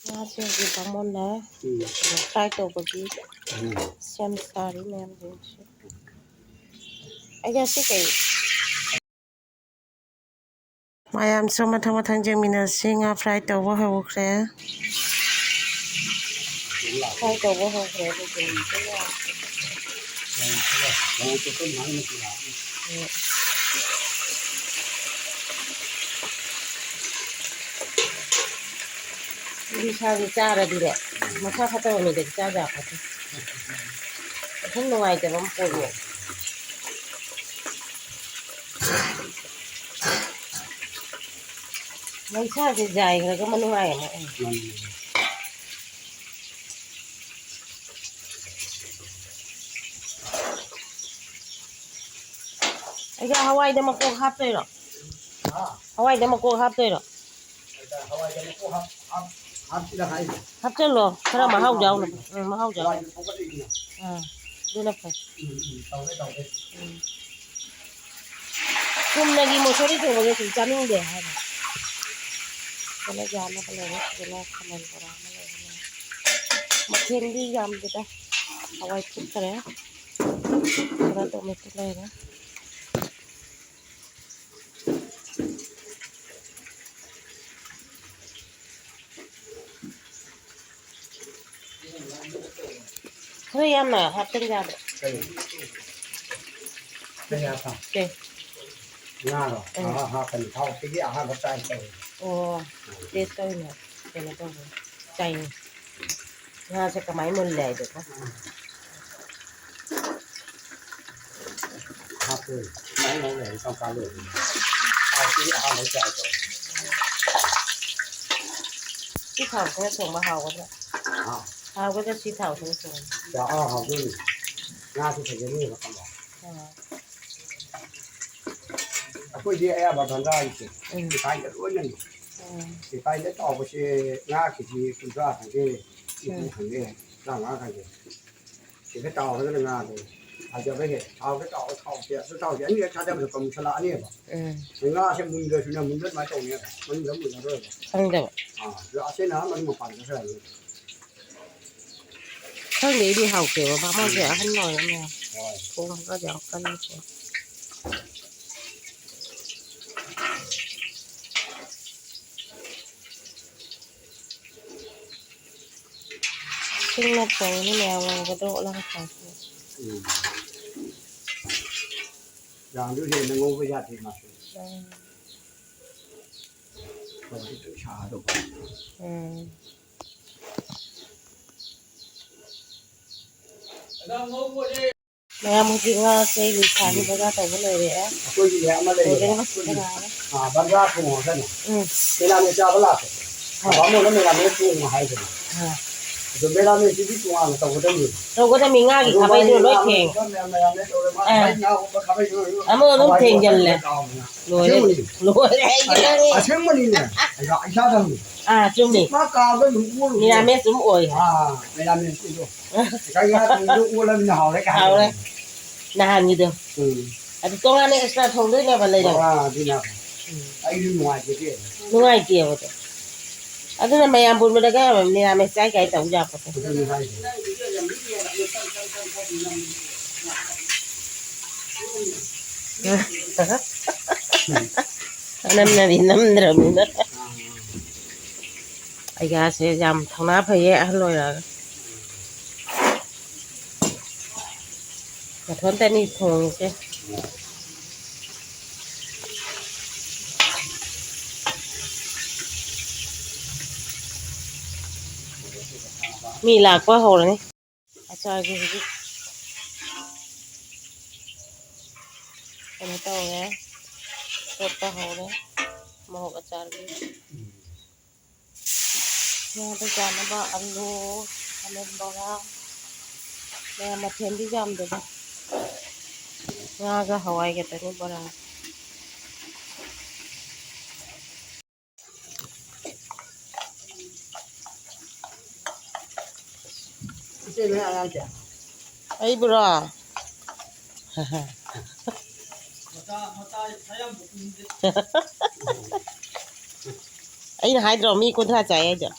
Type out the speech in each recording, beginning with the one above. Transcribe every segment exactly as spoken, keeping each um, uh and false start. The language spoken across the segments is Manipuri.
ꯉꯥꯁꯦ ꯍꯧꯖꯤꯛ ꯕꯥꯃꯣꯟꯅ ꯎꯝ꯫ ꯀꯩꯅꯣ fry ꯇꯧꯕꯒꯤ ꯎꯝ꯫ ꯁꯦꯝ ꯁꯥꯔꯤ ꯃꯌꯥꯝꯁꯤꯡꯁꯦ꯫ ꯑꯩ ꯉꯁꯤ ꯀꯩ ꯃꯌꯥꯝꯁꯨ ꯃꯊꯪ ꯃꯊꯪ ꯌꯦꯡꯃꯤꯟꯅꯁꯤ꯫ ꯉꯥ fry ꯇꯧꯕ ꯍꯧꯈ꯭ꯔꯦ꯫ Fry ꯇꯧꯕ ꯍꯧꯈ꯭ꯔꯦ꯫ ꯑꯗꯨꯗꯤ ꯏꯁꯥꯁꯦ ꯆꯥꯔꯗꯤꯅꯦ, ꯃꯁꯥ ꯐꯠꯇꯕ ꯃꯤꯗꯗꯤ ꯆꯥ ꯌꯥꯄꯣꯠꯇꯦ꯫ ꯑꯗꯨꯝ ꯅꯨꯡꯉꯥꯏꯇꯕ ꯑꯃ ꯄꯣꯛꯑꯦ꯫ ꯃꯩꯁꯥꯁꯦ ꯌꯥꯏꯈ꯭ꯔꯒ ꯃꯅꯨꯡꯉꯥꯏ ꯑꯃ ꯑꯣꯏ꯫ ꯃꯥꯅꯤ, ꯃꯥꯅꯤ꯫ ꯑꯩꯒꯤ ꯍꯋꯥꯏꯗ ꯃꯀꯣꯛ ꯍꯥꯞꯇꯣꯏꯔꯣ? ꯍꯥ? ꯍꯋꯥꯏꯗ ꯃꯀꯣꯛ ꯍꯥꯞꯇꯣꯏꯔꯣ? ꯍꯋꯥꯏꯗ ꯃꯀꯣꯛ ꯍꯥꯞ-, ꯍꯥꯞ-, ꯍꯥꯞꯁꯤꯔ ꯍꯥꯏꯅꯦ꯫ ꯍꯥꯞꯆꯜꯂꯣ, ꯈꯔ ꯍꯥꯞꯄꯨ, ꯃꯍꯥꯎ ꯍꯥꯞꯄꯨ꯫ ꯌꯥꯎꯅꯕ꯫ ꯎꯝ, ꯃꯍꯥꯎ ꯌꯥꯎꯅꯕ꯫ ꯍꯋꯥꯏꯗ ꯊꯣꯛꯀꯠꯂꯤꯗꯅ꯫ ꯑꯥ, ꯑꯗꯨꯅ ꯐꯩ꯫ ꯎꯝ, ꯎꯝ, ꯇꯧꯒꯦ, ꯇꯧꯒꯦ꯫ ꯎꯝ꯫ ꯆꯨꯝꯅꯒꯤ ꯃꯨꯁꯣꯔꯤ ꯊꯣꯡꯕꯁꯦ ꯁꯨꯝ ꯆꯥꯅꯤꯡꯗꯦ ꯍꯥꯏꯕ꯫ ꯐꯖꯅ ꯌꯥꯅꯕ ꯂꯩꯔꯦ꯫ ꯁꯤꯗꯅ ꯈꯥꯃꯦꯟ ꯕꯣꯔꯥ ꯑꯃ ꯂꯩꯔꯦ꯫ ꯃꯊꯦꯜꯗꯤ ꯌꯥꯝꯗꯦꯗ꯫ ꯍꯋꯥꯏ ꯐꯨꯠꯈꯔꯦ꯫ ꯈꯔ ꯇꯣꯃꯦꯇꯣ ꯂꯩꯔꯦ꯫ ꯈꯔ ꯌꯥꯝꯅ ꯍꯥꯞꯆꯤꯟ ꯌꯥꯗ꯭ꯔꯣ? ꯀꯔꯤ? ꯀꯔꯤ ꯍꯥꯞꯄ? ꯁꯦ꯫ ꯉꯥꯔꯣ? ꯎꯝ꯫ ꯑꯥ, ꯍꯥꯞꯀꯅꯤ꯫ ꯍꯥꯎꯇꯦꯗꯤ ꯑꯍꯥꯟꯕ try ꯇꯧꯔꯤ꯫ ꯑꯣ, taste ꯇꯧꯔꯤꯅꯦ꯫ ꯀꯩꯅꯣ ꯇꯧꯕ꯫ ꯆꯥꯏꯅꯤ꯫ ꯉꯥꯁꯦ ꯀꯃꯥꯏꯅ ꯃꯨꯜꯂꯦ ꯍꯥꯏꯗꯣꯀꯣ꯫ ꯍꯥꯞꯄꯦ꯫ ꯁꯨꯃꯥꯏꯅ ꯂꯧ ꯂꯩꯔꯦ, ꯀꯔꯝ ꯀꯥꯟ ꯂꯣꯏꯗꯣꯏꯅꯣ? ꯍꯥꯎꯇꯦꯗꯤ ꯑꯍꯥꯟꯕ try ꯇꯧꯔꯤ꯫ ꯁꯤ ꯊꯥꯎꯁꯤꯅ ꯊꯣꯡꯕ ꯍꯥꯎꯒꯗ꯭ꯔꯥ? ꯍꯥ? ꯍꯥꯎꯒꯗ꯭ꯔꯥ ꯁꯤ ꯊꯥꯎꯁꯤꯅ ꯊꯣꯡꯕ? ꯆꯥꯛꯍꯥꯎ ꯍꯥꯎꯗꯣꯏꯅꯤ꯫ ꯉꯥꯁꯨ ꯐꯖꯅ ꯌꯦꯡꯉꯛꯀꯅꯤ꯫ ꯑꯥ꯫ ꯑꯩꯈꯣꯏꯗꯤ ꯑꯌꯥꯝꯕ ꯒꯪꯒꯥꯒꯤꯁꯦ ꯎꯝ꯫ ꯏꯀꯥꯏꯗ ꯂꯣꯏꯅ ꯂꯩ꯫ ꯎꯝ꯫ ꯏꯀꯥꯏꯗ ꯇꯥꯎꯕꯁꯦ ꯉꯥ ꯀꯦ ꯖꯤ ꯀꯨꯟꯊ꯭ꯔꯥ ꯈꯪꯗꯦ, ꯅꯤꯐꯨ ꯎꯝ꯫ ꯈꯪꯗꯦ, ꯇꯔꯥꯃꯉꯥ ꯈꯪꯗꯦ꯫ ꯁꯤꯗ ꯇꯥꯎꯔꯒꯅ ꯉꯥꯗꯣ ꯊꯥꯖꯕ ꯍꯦꯛ ꯊꯥꯎꯗ ꯇꯥꯎꯔ ꯊꯥꯎꯁꯦ ꯑꯗꯨ ꯊꯥꯎꯁꯦ ꯑꯅꯤꯔꯛ ꯊꯥꯗꯕꯗ ꯀꯃꯨꯛꯁꯜꯂꯛꯑꯅꯦꯕ꯫ ꯎꯝ꯫ ꯉꯥꯁꯦ ꯃꯨꯟꯗ꯭ꯔꯁꯨꯅꯦ ꯃꯨꯟꯕ ꯑꯗꯨꯃꯥꯏꯅ ꯇꯧꯅꯦꯕ ꯃꯅꯨꯡꯗ ꯃꯨꯟꯅꯔꯣꯏꯕ꯫ ꯈꯪꯗꯕ꯫ ꯑꯥ ꯑꯗꯨ ꯑꯁꯤꯅ ꯃꯅꯨꯡ ꯃꯄꯥꯟ ꯆꯠꯈ꯭ꯔꯅꯤ꯫ ꯈꯪꯗꯦ ꯑꯩꯗꯤ ꯍꯥꯎꯇꯦꯕ ꯕꯥꯃꯣꯟꯁꯦ ꯑꯍꯟ ꯑꯣꯏꯔꯝꯃꯦ꯫ ꯍꯣꯏ꯫ ꯊꯣꯡꯕꯒꯗꯤ ꯌꯥꯝ ꯀꯟꯅ ꯊꯣꯡ꯫ ꯁꯤꯡꯅ ꯊꯣꯡꯉꯤ ꯃꯌꯥꯝ ꯉꯧꯒꯗ꯭ꯔꯣ ꯑꯣꯠꯂꯒ ꯊꯣꯡꯉꯤ꯫ ꯎꯝ꯫ ꯌꯥꯝꯁꯨ ꯍꯦꯟꯅ ꯉꯧꯕ ꯌꯥꯗꯦ ꯃꯥꯁꯨ꯫ ꯎꯝ꯫ ꯍꯧꯖꯤꯛꯇꯤ ꯁꯥꯗꯧꯕ꯫ ꯎꯝ꯫ ꯃꯌꯥꯝ ꯍꯧꯖꯤꯛ ꯉꯥꯁꯦ ꯂꯤꯁꯥꯒꯤ ꯕꯖꯥꯔ ꯇꯧꯕ ꯂꯣꯏꯔꯦ꯫ ꯑꯩꯈꯣꯏꯒꯤꯅꯦ ꯑꯃ ꯂꯩꯌꯦꯕ꯫ ꯂꯣꯏꯔꯦ ꯉꯁꯤꯗ ꯉꯥꯏꯔꯦ꯫ ꯑꯥ ꯕꯟꯗ꯭ꯔꯥ ꯊꯣꯡꯉꯒꯅꯦ꯫ ꯎꯝ꯫ ꯃꯦꯔꯥꯃꯦꯁ ꯆꯥꯕ ꯂꯥꯛꯄ꯫ ꯍꯣꯏ꯫ ꯕꯥꯃꯣꯟꯅ ꯃꯦꯔꯥꯃꯦꯁ ꯊꯣꯡꯉꯣ ꯍꯥꯏꯗꯅ꯫ ꯑꯥ꯫ ꯑꯗꯣ ꯃꯦꯔꯥꯃꯦꯁꯁꯤꯗꯤ ꯇꯣꯉꯥꯟꯅ ꯇꯧꯒꯗꯕꯅꯤ꯫ ꯇꯧꯒꯗꯕꯅꯤ ꯉꯥꯒꯤ ꯑꯗꯣ ꯈꯥꯕꯩꯗꯨ ꯃꯥꯒꯤ ꯂꯣꯏ ꯉꯥ ꯊꯦꯡ꯫ ꯃꯦꯔꯥꯃꯦꯁ ꯇꯧꯔꯦ꯫ ꯃꯥ ꯑꯥ꯫ ꯉꯁꯥꯏ ꯉꯥ ꯉꯧꯕ ꯈꯥꯕꯩꯗꯣ ꯑꯃꯨꯛ ꯑꯗꯨꯝ ꯍꯋꯥꯏ ꯊꯦꯡꯖꯜꯂꯦ꯫ ꯃꯇꯔ ꯇꯥꯎꯗꯅ꯫ ꯂꯣꯏꯔꯦ꯫ ꯑꯁꯦꯡꯕꯅꯤ꯫ ꯂꯣꯏꯔꯦ ꯑꯩ ꯈꯪꯉꯦ꯫ ꯑꯁꯦꯡꯕꯅꯤꯅꯦ꯫ ꯑꯩ ꯏꯁꯥꯗ ꯍꯪꯉꯤ꯫ ꯑꯥ ꯆꯨꯝꯃꯤ꯫ ꯃꯥ ꯀꯥꯕꯗ ꯑꯗꯨꯝ ꯑꯣꯜꯂꯨ꯫ ꯃꯦꯔꯥꯃꯦꯁ ꯑꯗꯨꯝ ꯑꯣꯏ꯫ ꯑꯥ ꯃꯦꯔꯥꯃꯦꯁꯀꯤꯗꯣ꯫ ꯉꯁꯥꯏ ꯉꯥ ꯊꯣꯡꯕꯗꯣ ꯑꯣꯜꯂꯃꯤꯅ ꯍꯥꯎꯔꯦ ꯀꯥꯏ ꯍꯥꯎꯔꯦ꯫ ꯍꯥꯏꯕꯅꯦ꯫ ꯅꯍꯥꯟꯒꯤꯗꯣ꯫ ꯎꯝ꯫ ꯑꯗꯨ ꯇꯣꯉꯥꯟꯅ ꯑꯦꯛꯁꯇ꯭ꯔꯥ ꯊꯣꯡꯗꯣꯏꯅꯦꯕ ꯂꯩꯔꯒ꯫ ꯑꯥ ꯑꯗꯨꯅ꯫ ꯎꯝ꯫ ꯑꯩꯁꯨ ꯅꯨꯡꯉꯥꯏꯖꯗꯦ꯫ ꯅꯨꯡꯉꯥꯏꯇꯦꯕ ꯑꯗꯣ꯫ ꯑꯗꯨꯅ ꯃꯌꯥꯝ ꯄꯨꯟꯕꯗꯒ ꯃꯦꯔꯥꯃꯦꯁ ꯆꯥꯏ ꯀꯥꯏ ꯇꯧ ꯌꯥꯄꯣꯠꯇꯦ꯫ ꯑꯗꯨꯅꯤ ꯍꯥꯏꯁꯦ꯫ ꯅꯝꯅꯗꯤ ꯅꯝꯗ꯭ꯔꯕꯅꯤꯅ꯫ ꯑꯩꯒꯥꯁꯦ ꯌꯥꯝ ꯊꯧꯅꯥ ꯐꯩꯌꯦ ꯑꯍꯜ ꯑꯣꯏꯔꯛꯑꯒ꯫ ꯃꯊꯣꯟꯇꯅꯤ ꯊꯣꯡꯉꯤꯁꯦ꯫ ꯃꯤ ꯂꯥꯛꯄ ꯍꯧꯔꯅꯤ꯫ ꯑꯆꯥꯔꯒꯤ ꯍꯧꯖꯤꯛ ꯀꯩꯅꯣ ꯇꯧꯔꯦ, ꯇꯣꯠꯄ ꯍꯧꯔꯦ ꯃꯣꯔꯣꯛ ꯑꯆꯥꯔꯒꯤ꯫ ꯉꯥꯗ ꯆꯥꯅꯕ ꯑꯂꯨ, ꯈꯥꯃꯦꯟ ꯕꯣꯔꯥ, ꯃꯌꯥꯝ ꯃꯊꯦꯜꯗꯤ ꯌꯥꯝꯗꯦꯗ꯫ ꯉꯥꯒ ꯍꯋꯥꯏ ꯈꯛꯇꯅꯤ ꯕꯣꯔꯥ꯫ ꯏꯆꯦ ꯅꯣꯏ ꯑꯉꯥꯡ ꯀꯌꯥ? ꯑꯩꯕꯨꯔꯣ? ꯑꯩꯅ ꯍꯥꯏꯗ꯭ꯔꯣ ꯃꯤ ꯀꯨꯟꯊ꯭ꯔꯥ ꯆꯥꯏ ꯍꯥꯏꯗꯣ?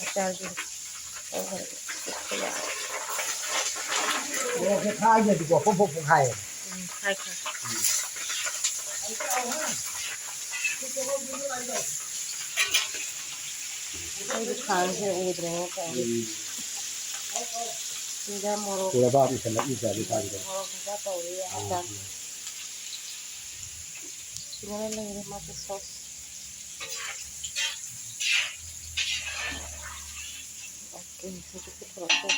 ꯑꯆꯥꯔꯒꯤ ꯇꯧꯈ꯭ꯔꯦ꯫ ꯃꯣꯔꯣꯛꯁꯦ ꯊꯥꯛꯏꯉꯩꯗꯤꯀꯣ ꯄꯣꯞ ꯄꯣꯞ ꯄꯣꯞ ꯍꯥꯏꯌꯦ꯫ ꯎꯝ, ꯍꯥꯏꯈ꯭ꯔꯦ꯫ ꯑꯩꯒꯤ ꯈꯥꯡꯁꯦ ꯎꯗ꯭ꯔꯦꯅꯦ ꯇꯧꯔꯤ꯫ ꯎꯝ꯫ ꯁꯤꯗ ꯃꯣꯔꯣꯛ, ꯄꯨꯔꯕ ꯑꯃ ꯏꯁꯜꯂꯛꯏꯁꯦ ꯑꯗꯨ ꯊꯥꯡꯗꯣ꯫ ꯃꯣꯔꯣꯛ ꯈꯔ ꯇꯧꯔꯤ, ꯑꯥ꯫ ꯑꯆꯥꯔ꯫ ꯁꯤꯗꯅ ꯂꯩꯔꯦ ꯃꯥꯒꯤ ꯁꯣꯁ꯫ ꯑꯣꯀꯦ, ꯍꯧꯖꯤꯛꯇꯤ ꯄꯨꯔꯛꯀꯦ꯫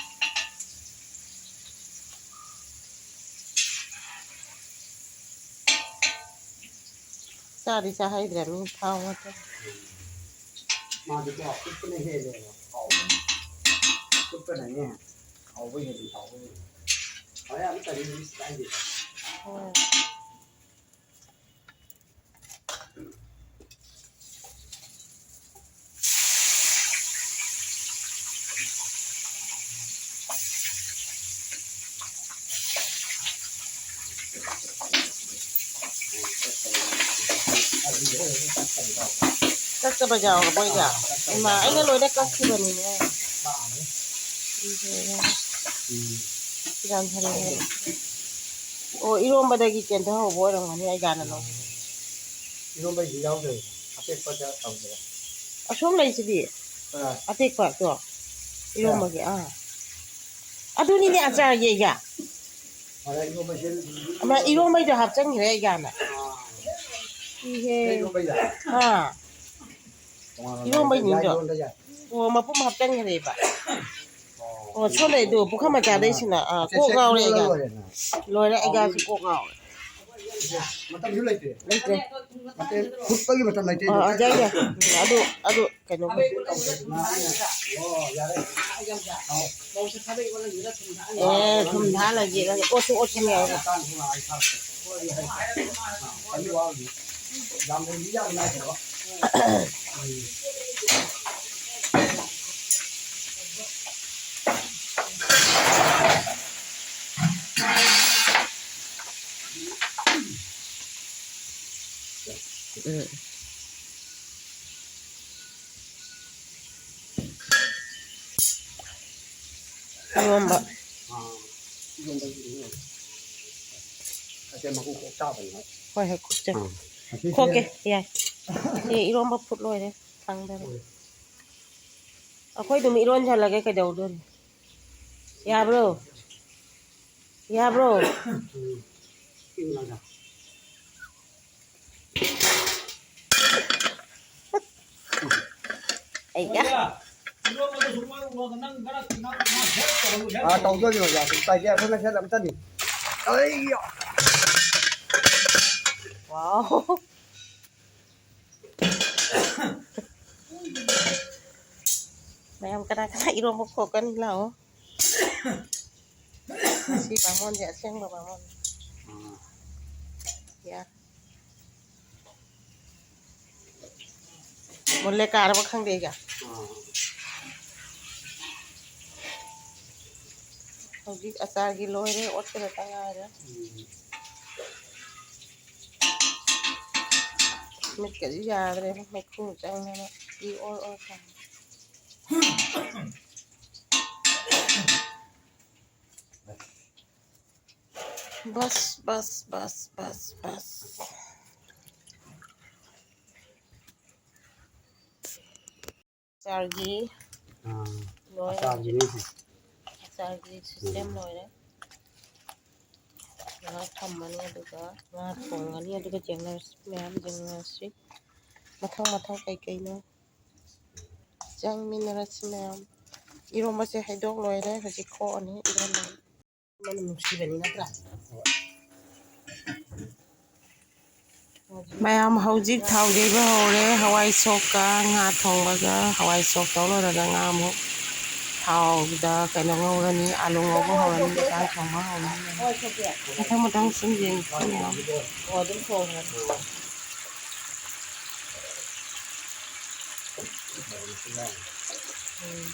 ꯆꯥꯗꯤ ꯆꯥꯍꯩꯗ꯭ꯔꯦ ꯃꯤ ꯊꯥꯎ ꯉꯥꯛꯇ꯫ ꯃꯥꯗꯤꯀꯣ ꯀꯨꯞꯄꯅ ꯍꯦꯜꯂꯦꯕ ꯍꯥꯎꯕ꯫ ꯀꯨꯞꯄꯅꯅꯦ ꯍꯥꯎꯕ ꯍꯦꯜꯂꯤ, ꯍꯥꯎꯕ ꯍꯦꯜꯂꯤ꯫ ꯍꯣꯔꯦꯟ ꯑꯃꯨꯛ ꯀꯔꯤ ꯀꯥꯏꯗꯦ꯫ ꯎꯝ꯫ ꯀꯛꯇꯕ ꯌꯥꯎꯔꯕꯣ ꯑꯩꯒ? ꯏꯃꯥ, ꯑꯩꯅ ꯂꯣꯏꯅ ꯀꯛꯈꯤꯕꯅꯤꯅꯦ꯫ ꯌꯥꯝ ꯐꯔꯦ꯫ ꯑꯣ, ꯏꯔꯣꯝꯕꯗꯒꯤ ꯀꯦꯟꯊꯍꯧꯕ ꯑꯣꯏꯔꯝꯒꯅꯤ ꯑꯩꯒꯥꯅ ꯂꯧꯕꯗꯣ꯫ ꯏꯔꯣꯝꯕꯩꯗꯤ ꯌꯥꯎꯗ꯭ꯔꯦ꯫ ꯑꯇꯦꯛꯄꯗ ꯇꯧꯗ꯭ꯔꯦ꯫ ꯑꯁꯣꯝ ꯂꯩꯁꯤꯗꯤ꯫ ꯑꯥ꯫ ꯑꯇꯦꯛꯄ ꯇꯣ꯫ ꯏꯔꯣꯝꯕꯒꯤ, ꯑꯥ꯫ ꯑꯗꯨꯅꯤꯅꯦ ꯑꯆꯥꯔꯒꯤ ꯑꯩꯒ꯫ ꯑꯗ ꯏꯔꯣꯝꯕꯁꯦ ꯑꯃ ꯏꯔꯣꯝꯕꯩꯗꯣ ꯍꯥꯞꯆꯟꯈ꯭ꯔꯦ ꯑꯩꯒꯥꯅ꯫ ꯑꯥ꯫ ꯏꯍꯦ꯫ ꯏꯔꯣꯝꯕꯩꯗ? ꯑꯥ꯫ ꯇꯣꯉꯥꯟꯅ ꯏꯔꯣꯝꯕꯩꯅꯤꯗꯣ꯫ ꯌꯥꯏ, ꯏꯔꯣꯟꯕ ꯌꯥꯏ꯫ ꯑꯣ, ꯃꯄꯨꯝ ꯍꯥꯞꯆꯟꯈ꯭ꯔꯦꯕ꯫ ꯑꯣ, ꯁꯣꯝꯗꯩꯗꯣ ꯄꯨꯈꯝ ꯃꯆꯥꯗꯩꯁꯤꯅ, ꯑꯥ, ꯑꯇꯦꯛ ꯀꯣꯛ ꯉꯥꯎꯔꯦ ꯁꯦꯠ ꯑꯩꯒ꯫ ꯂꯣꯏꯔꯦꯅ꯫ ꯂꯣꯏꯔꯦ, ꯑꯩꯒꯁꯨ ꯀꯣꯛ ꯉꯥꯎꯔꯦ꯫ ꯃꯇꯝꯁꯨ ꯂꯩꯇꯦ꯫ ꯂꯩꯇ꯭ꯔꯦ꯫ ꯅꯠꯇꯦ, ꯐꯨꯠꯄꯒꯤ ꯃꯇꯝ ꯂꯩꯇꯦ꯫ ꯑꯥ, ꯑꯥ, ꯌꯥꯏ, ꯌꯥꯏ꯫ ꯑꯗꯨ, ꯑꯗꯨ ꯀꯩꯅꯣ꯫ ꯑꯣ, ꯌꯥꯔꯦ꯫ ꯑꯦ, ꯊꯨꯝ ꯊꯥꯛꯍꯜꯂꯒꯦ꯫ ꯑꯣꯠꯁꯨ ꯑꯣꯠꯀꯅꯤ ꯍꯥꯏꯕ꯫ ꯌꯥꯝ ꯂꯩꯕꯤ ꯌꯥꯝ ꯅꯥꯏꯗꯕ꯫ ꯎꯝ꯫ ꯏꯔꯣꯝꯕ꯫ ꯑꯥ, ꯏꯔꯣꯝꯕꯒꯤ ꯏꯔꯣꯝꯕ꯫ ꯑꯁꯦ ꯃꯀꯨ ꯀꯣꯛ ꯆꯥꯕꯅꯤꯅ꯫ ꯍꯣꯏ, ꯍꯣꯏ, ꯈꯣꯛꯆ-, ꯑꯥ, ꯑꯁꯤꯁꯦ ꯈꯣꯛꯀꯦ, ꯌꯥꯏ꯫ ꯁꯤ ꯏꯔꯣꯝꯕ ꯐꯨꯠ ꯂꯣꯏꯔꯦ, ꯊꯥꯡꯗꯔꯦ꯫ ꯍꯣꯏ꯫ ꯑꯩꯈꯣꯏ ꯑꯗꯨꯝ ꯏꯔꯣꯟꯖꯜꯂꯒꯦ, ꯀꯩꯗꯧꯗꯣꯔꯤ? ꯌꯥꯕ꯭ꯔꯣ? ꯌꯥꯕ꯭ꯔꯣ? ꯎꯝ꯫ ꯏꯪꯉꯒ꯫ ꯑꯩꯒ꯫ ꯑꯥ, ꯇꯧꯗꯣꯏꯅꯤ ꯑꯣꯖꯥ꯫ ꯄꯥꯏꯒꯦ, ꯑꯩꯈꯣꯏ ꯃꯁꯦꯟ ꯑꯝꯇꯅꯤ꯫ ꯑꯩ꯫ ꯋꯥꯎ꯫ ꯃꯌꯥꯝ ꯀꯅꯥ ꯀꯅꯥ ꯏꯔꯣꯝꯕ ꯈꯣꯛꯀꯅꯤ ꯂꯥꯛꯑꯣ꯫ ꯁꯤ ꯕꯥꯃꯣꯟꯁꯦ ꯑꯁꯦꯡꯕ ꯕꯥꯃꯣꯟ꯫ ꯌꯥ꯫ ꯃꯨꯜꯂꯦ ꯀꯥꯔꯕ ꯈꯪꯗꯦ ꯑꯩꯒ꯫ ꯍꯧꯖꯤꯛ ꯑꯆꯥꯔꯒꯤ ꯂꯣꯏꯔꯦ, ꯑꯣꯠꯄꯗꯇ ꯉꯥꯏꯔꯦ꯫ ꯃꯤꯠꯀꯁꯤ ꯌꯥꯗ꯭ꯔꯦ, ꯃꯩꯈꯨ ꯆꯪꯗꯅ ꯏ ꯑꯣꯔ ꯑꯣꯔ ꯀꯥꯏ꯫ ꯕꯁ, ꯕꯁ, ꯕꯁ, ꯕꯁ, ꯕꯁ꯫ ꯑꯆꯥꯔꯒꯤ ꯑꯥ, ꯂꯣꯏꯔꯦ꯫ ꯑꯆꯥꯔꯒꯤꯅꯤ ꯁꯤ꯫ ꯑꯆꯥꯔꯒꯤ system ꯎꯝ꯫ ꯂꯣꯏꯔꯦ꯫ ꯉꯥꯏꯍꯥꯛ ꯊꯝꯃꯅꯤ, ꯑꯗꯨꯒ ꯉꯥ ꯊꯣꯡꯉꯅꯤ, ꯑꯗꯨꯒ ꯌꯦꯡꯅꯔꯁꯤ, ꯃꯌꯥꯝ ꯌꯦꯡꯅꯔꯁꯤ꯫ ꯃꯊꯪ ꯃꯊꯪ ꯀꯩꯀꯩꯅꯣ ꯆꯪꯃꯤꯟꯅꯔꯁꯤ ꯃꯌꯥꯝ꯫ ꯏꯔꯣꯝꯕꯁꯦ ꯍꯩꯗꯣꯛ ꯂꯣꯏꯔꯦ, ꯍꯧꯖꯤꯛ ꯈꯣꯛꯑꯅꯤ ꯏꯔꯣꯝꯕ꯫ ꯃꯅꯝ ꯅꯨꯡꯁꯤꯕꯅꯤ ꯅꯠꯇ꯭ꯔꯥ? ꯃꯌꯥꯝ ꯍꯧꯖꯤꯛ ꯊꯥꯎ ꯌꯩꯕ ꯍꯧꯔꯦ꯫ ꯍꯋꯥꯏ ꯁꯣꯛꯀ ꯉꯥ ꯊꯣꯡꯕꯒ, ꯍꯋꯥꯏ ꯁꯣꯛ ꯇꯧ ꯂꯣꯏꯔꯒ ꯉꯥ ꯑꯃꯨꯛ ꯊꯥꯎꯗ ꯀꯩꯅꯣ ꯉꯧꯔꯅꯤ, ꯑꯥꯂꯨ ꯉꯧꯕ ꯍꯧꯔꯅꯤ, ꯏꯟꯁꯥꯡ ꯊꯣꯡꯕ ꯍꯧꯔꯅꯤ꯫ ꯃꯊꯪ ꯃꯊꯪ ꯁꯨꯝ ꯌꯦꯡꯁꯤ ꯃꯌꯥꯝ꯫ ꯑꯣ, ꯑꯗꯨꯝ ꯊꯣꯡꯉꯦ꯫ ꯎꯝ꯫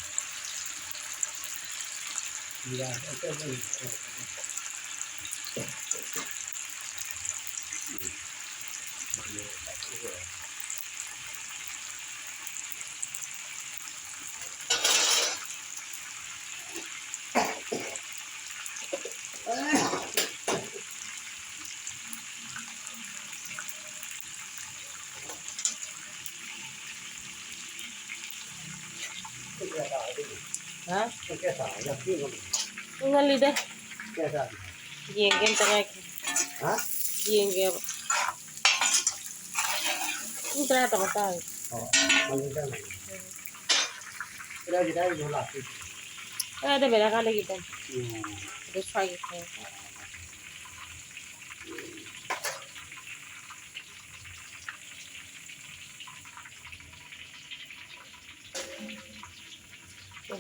ꯍꯥ? ꯄꯨꯡ ꯀꯌꯥ ꯇꯥꯔꯒꯦ? ꯄꯨꯡ ꯉꯜꯂꯤꯗ꯫ ꯀꯌꯥ ꯇꯥꯔꯒꯦ? ꯌꯦꯡꯒꯦ ꯑꯝꯇ ꯉꯥꯏꯈꯣ꯫ ꯍꯥ? ꯌꯦꯡꯒꯦꯕ꯫ ꯄꯨꯡ ꯇꯔꯥ ꯇꯥꯔꯦ꯫ ꯑꯣ, ꯉꯜꯂꯤꯗ꯫ ꯎꯝ꯫ ꯀꯗꯥꯏ, ꯀꯗꯥꯏꯗꯅꯣ ꯂꯥꯛꯇꯣꯏꯁꯦ? ꯀꯗꯥꯏꯗ ꯕꯦꯔꯥ ꯀꯥ ꯂꯩꯒꯦ ꯇꯧꯅꯤ꯫ ꯎꯝ꯫ ꯑꯗꯨ ꯁ꯭ꯋꯥꯏꯒꯤ ꯈꯔ꯫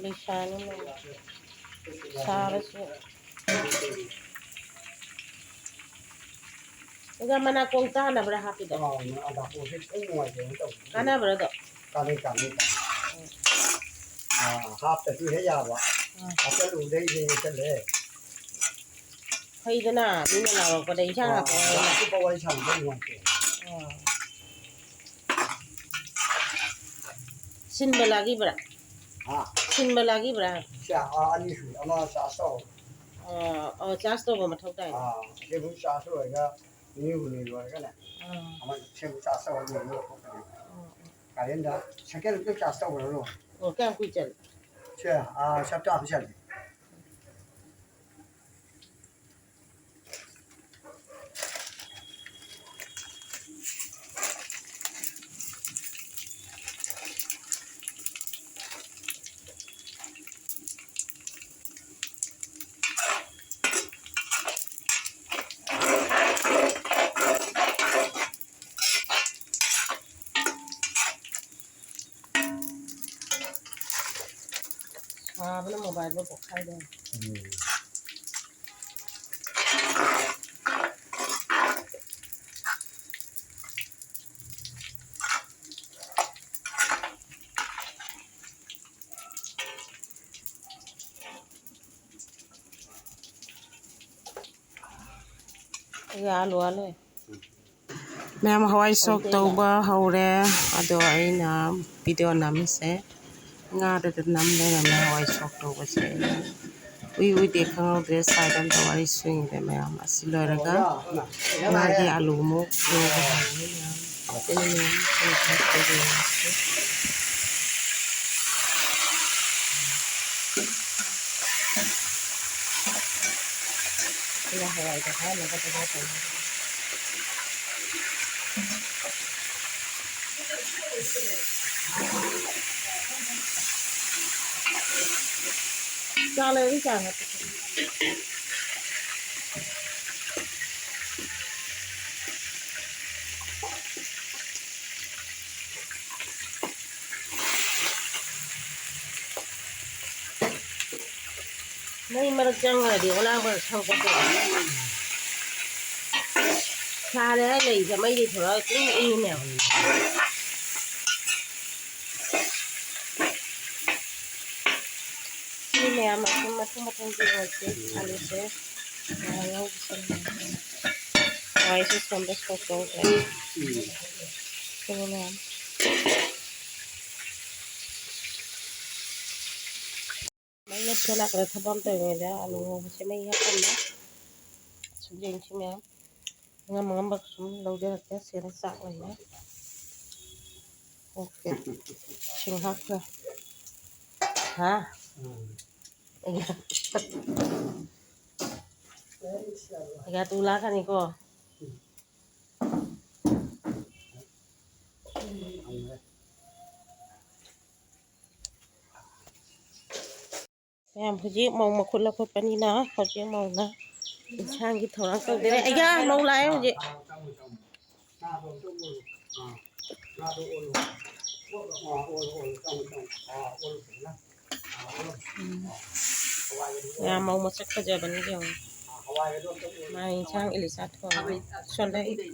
ꯂꯩꯁꯥꯅꯤ ꯃꯣꯏ꯫ ꯁꯥꯔꯁꯨ꯫ ꯑꯣꯖꯥ, ꯃꯅꯥꯀꯣꯡ ꯇꯥꯅꯕ꯭ꯔꯥ ꯍꯥꯞꯄꯤꯗꯣ? ꯑꯥ, ꯅꯥꯀꯣꯡꯁꯦ ꯈꯤꯇꯪ ꯅꯨꯡꯉꯥꯏꯇꯦꯅ ꯇꯧꯕ꯫ ꯀꯥꯟꯅꯕ꯭ꯔꯥ ꯑꯗꯣ? ꯀꯥꯟꯅꯩ, ꯀꯥꯟꯅꯩ, ꯀꯥꯟꯅꯩ꯫ ꯎꯝ꯫ ꯑꯥ, ꯍꯥꯞꯇꯁꯨ ꯍꯦꯛ ꯌꯥꯕ꯫ ꯎꯝ꯫ ꯍꯥꯞꯆꯜꯂꯨꯕꯗꯩꯗꯤ ꯍꯦꯛ ꯆꯠꯂꯦ꯫ ꯐꯩꯗꯅ, ꯃꯤꯅ ꯂꯥꯎꯔꯛꯄꯗ ꯏꯟꯁꯥꯡ ꯑꯥ, ꯍꯥꯞꯄꯛꯑꯣ ꯍꯥꯏꯅ꯫ ꯑꯗꯨꯒ ꯋꯥꯔꯤ ꯁꯥꯟꯅꯕ ꯅꯨꯡꯉꯥꯏꯇꯦ꯫ ꯑꯥ꯫ ꯁꯤꯟꯕ ꯂꯥꯛꯈꯤꯕ꯭ꯔꯥ? ꯍꯥ? ꯁꯤꯟꯕ ꯂꯥꯛꯈꯤꯕ꯭ꯔꯥ? ꯁꯤ, ꯑꯥ, ꯑꯅꯤ ꯁꯨꯏ꯫ ꯑꯃ ꯆꯥꯔꯖ ꯇꯧ꯫ ꯑꯥ, ꯑꯣ, ꯆꯥꯔꯖ ꯇꯧꯕ ꯃꯊꯧ ꯇꯥꯏ꯫ ꯑꯥ, ꯁꯤ ꯑꯃꯨꯛ ꯆꯥꯔꯖ ꯂꯣꯏꯔꯒ ꯅꯤꯅꯤ ꯍꯨꯝꯅꯤ ꯂꯣꯏꯔꯒꯅꯦ, ꯑꯥ꯫ ꯑꯃ ꯁꯤ ꯑꯃꯨꯛ ꯆꯥꯔꯖ ꯇꯧꯔ ꯂꯣꯏꯔꯒ ꯂꯧꯊꯣꯛꯀꯅꯤ꯫ ꯑꯣ, ꯑꯣ꯫ ꯀꯥꯂꯦꯟꯗ ꯁꯥꯏꯀꯜ ꯑꯝꯇ ꯆꯥꯔꯖ ꯇꯧꯕ꯭ꯔꯣ? ꯑꯣ, ꯀꯌꯥꯝ ꯀꯨꯏ ꯆꯠꯂꯤ? ꯁꯦ, ꯑꯥ, ꯍꯞꯇꯥ ꯑꯃ ꯆꯠꯂꯤ꯫ ꯁꯥꯕꯅ ꯃꯣꯕꯥꯏꯜꯕꯨ ꯄꯣꯛꯈꯥꯏꯗꯧꯔꯦ꯫ ꯎꯝ꯫ ꯑꯩꯒꯤ ꯑꯥꯂꯨ ꯑꯥꯂꯨ꯫ ꯃꯌꯥꯝ ꯍꯋꯥꯏ ꯁꯣꯛ ꯇꯧꯕ ꯍꯧꯔꯦ꯫ ꯑꯗꯣ ꯑꯩꯅ ꯚꯤꯗꯤꯑꯣ ꯅꯝꯃꯤꯁꯦ ꯉꯥꯗꯨꯗ ꯅꯝ ꯂꯩꯔꯝꯃꯦ꯫ ꯍꯋꯥꯏ ꯁꯣꯛ ꯇꯧꯕꯁꯦ ꯑꯩꯅ ꯎꯏ ꯎꯏꯗꯦ ꯈꯪꯍꯧꯗ꯭ꯔꯦ꯫ ꯁꯥꯏꯗ ꯑꯝꯇ ꯋꯥꯔꯤ ꯁꯨꯏꯉꯩꯗ ꯃꯌꯥꯝ ꯑꯁꯤ ꯂꯣꯏꯔꯒ ꯉꯥꯒꯤ ꯑꯂꯨ ꯑꯃꯨꯛ ꯂꯧꯕ ꯍꯧꯔꯅꯤ ꯃꯌꯥꯝ꯫ ꯑꯗꯨꯅ ꯃꯌꯥꯝ ꯁꯤ ꯈꯔ ꯌꯦꯡꯉꯁꯤ꯫ ꯑꯩꯅ ꯍꯋꯥꯏꯗꯣ ꯍꯥꯟꯅ ꯕꯗ ꯕꯗ ꯇꯧꯔꯒ꯫ ꯆꯥ ꯂꯩꯔꯗꯤ ꯆꯥ ꯉꯥꯛꯇ꯫ ꯃꯩ ꯃꯔꯛ ꯆꯪꯈ꯭ꯔꯗꯤ ꯑꯣꯂꯥꯡꯕ ꯁꯧꯒꯠꯇꯣꯏꯅꯤ꯫ ꯁꯥꯔꯦ ꯍꯥꯏ ꯂꯩꯁꯦ ꯃꯩꯗꯤ ꯊꯣꯔꯛꯑ ꯏꯪ ꯏꯪꯉꯤꯅꯦ꯫ ꯁꯤ ꯃꯌꯥꯝ ꯃꯊꯪ ꯃꯊꯪ ꯃꯊꯪ ꯌꯦꯡꯉꯁꯦ꯫ ꯑꯂꯨꯁꯦ ꯉꯧꯕꯁꯦ꯫ ꯍꯋꯥꯏꯁꯦ ꯁꯣꯝꯗ ꯁꯣꯛ ꯇꯧꯈ꯭ꯔꯦ꯫ ꯁꯤꯅ ꯃꯌꯥꯝ ꯃꯩ ꯃꯨꯠꯈ꯭ꯔꯦ꯫ ꯂꯥꯛꯄꯗ ꯊꯕꯛ ꯑꯃ ꯇꯧꯔꯤꯉꯩꯗ ꯑꯂꯨ ꯉꯧꯕꯁꯦ ꯃꯩ ꯍꯥꯞꯄꯝꯃꯦ꯫ ꯁꯨꯝ ꯌꯦꯡꯁꯤ ꯃꯌꯥꯝ꯫ ꯑꯉꯝ ꯑꯉꯝꯕ ꯁꯨꯝ ꯂꯧꯖꯔꯛꯀꯦ꯫ ꯁꯤꯗ ꯆꯥꯛ ꯂꯩꯔꯦ꯫ ꯑꯣꯀꯦ꯫ ꯏꯁꯤꯡ ꯍꯥꯞꯈ꯭ꯔꯦ꯫ ꯍꯥ? ꯑꯩꯒ ꯇꯨ ꯂꯥꯛꯀꯅꯤꯀꯣ꯫ ꯃꯌꯥꯝ ꯍꯧꯖꯤꯛ ꯃꯧ ꯃꯈꯨꯠ ꯂꯧꯈꯠꯄꯅꯤꯅ ꯍꯧꯖꯤꯛ ꯃꯧꯅ ꯏꯟꯁꯥꯡꯒꯤ ꯊꯧꯔꯥꯡ ꯇꯧꯗꯣꯔꯦ꯫ ꯑꯩꯒ ꯃꯧ ꯂꯥꯛꯑꯦ ꯍꯧꯖꯤꯛ꯫ ꯎꯝ꯫ ꯌꯥꯝ ꯃꯧ ꯃꯁꯛ ꯐꯖꯕꯅꯤ ꯌꯦꯡꯉꯣ꯫ ꯃꯥ ꯏꯟꯁꯥꯡ ꯏꯂꯤꯁꯥ ꯊꯣꯡꯉꯦ꯫ ꯁꯣꯝꯗ ꯂꯩ꯫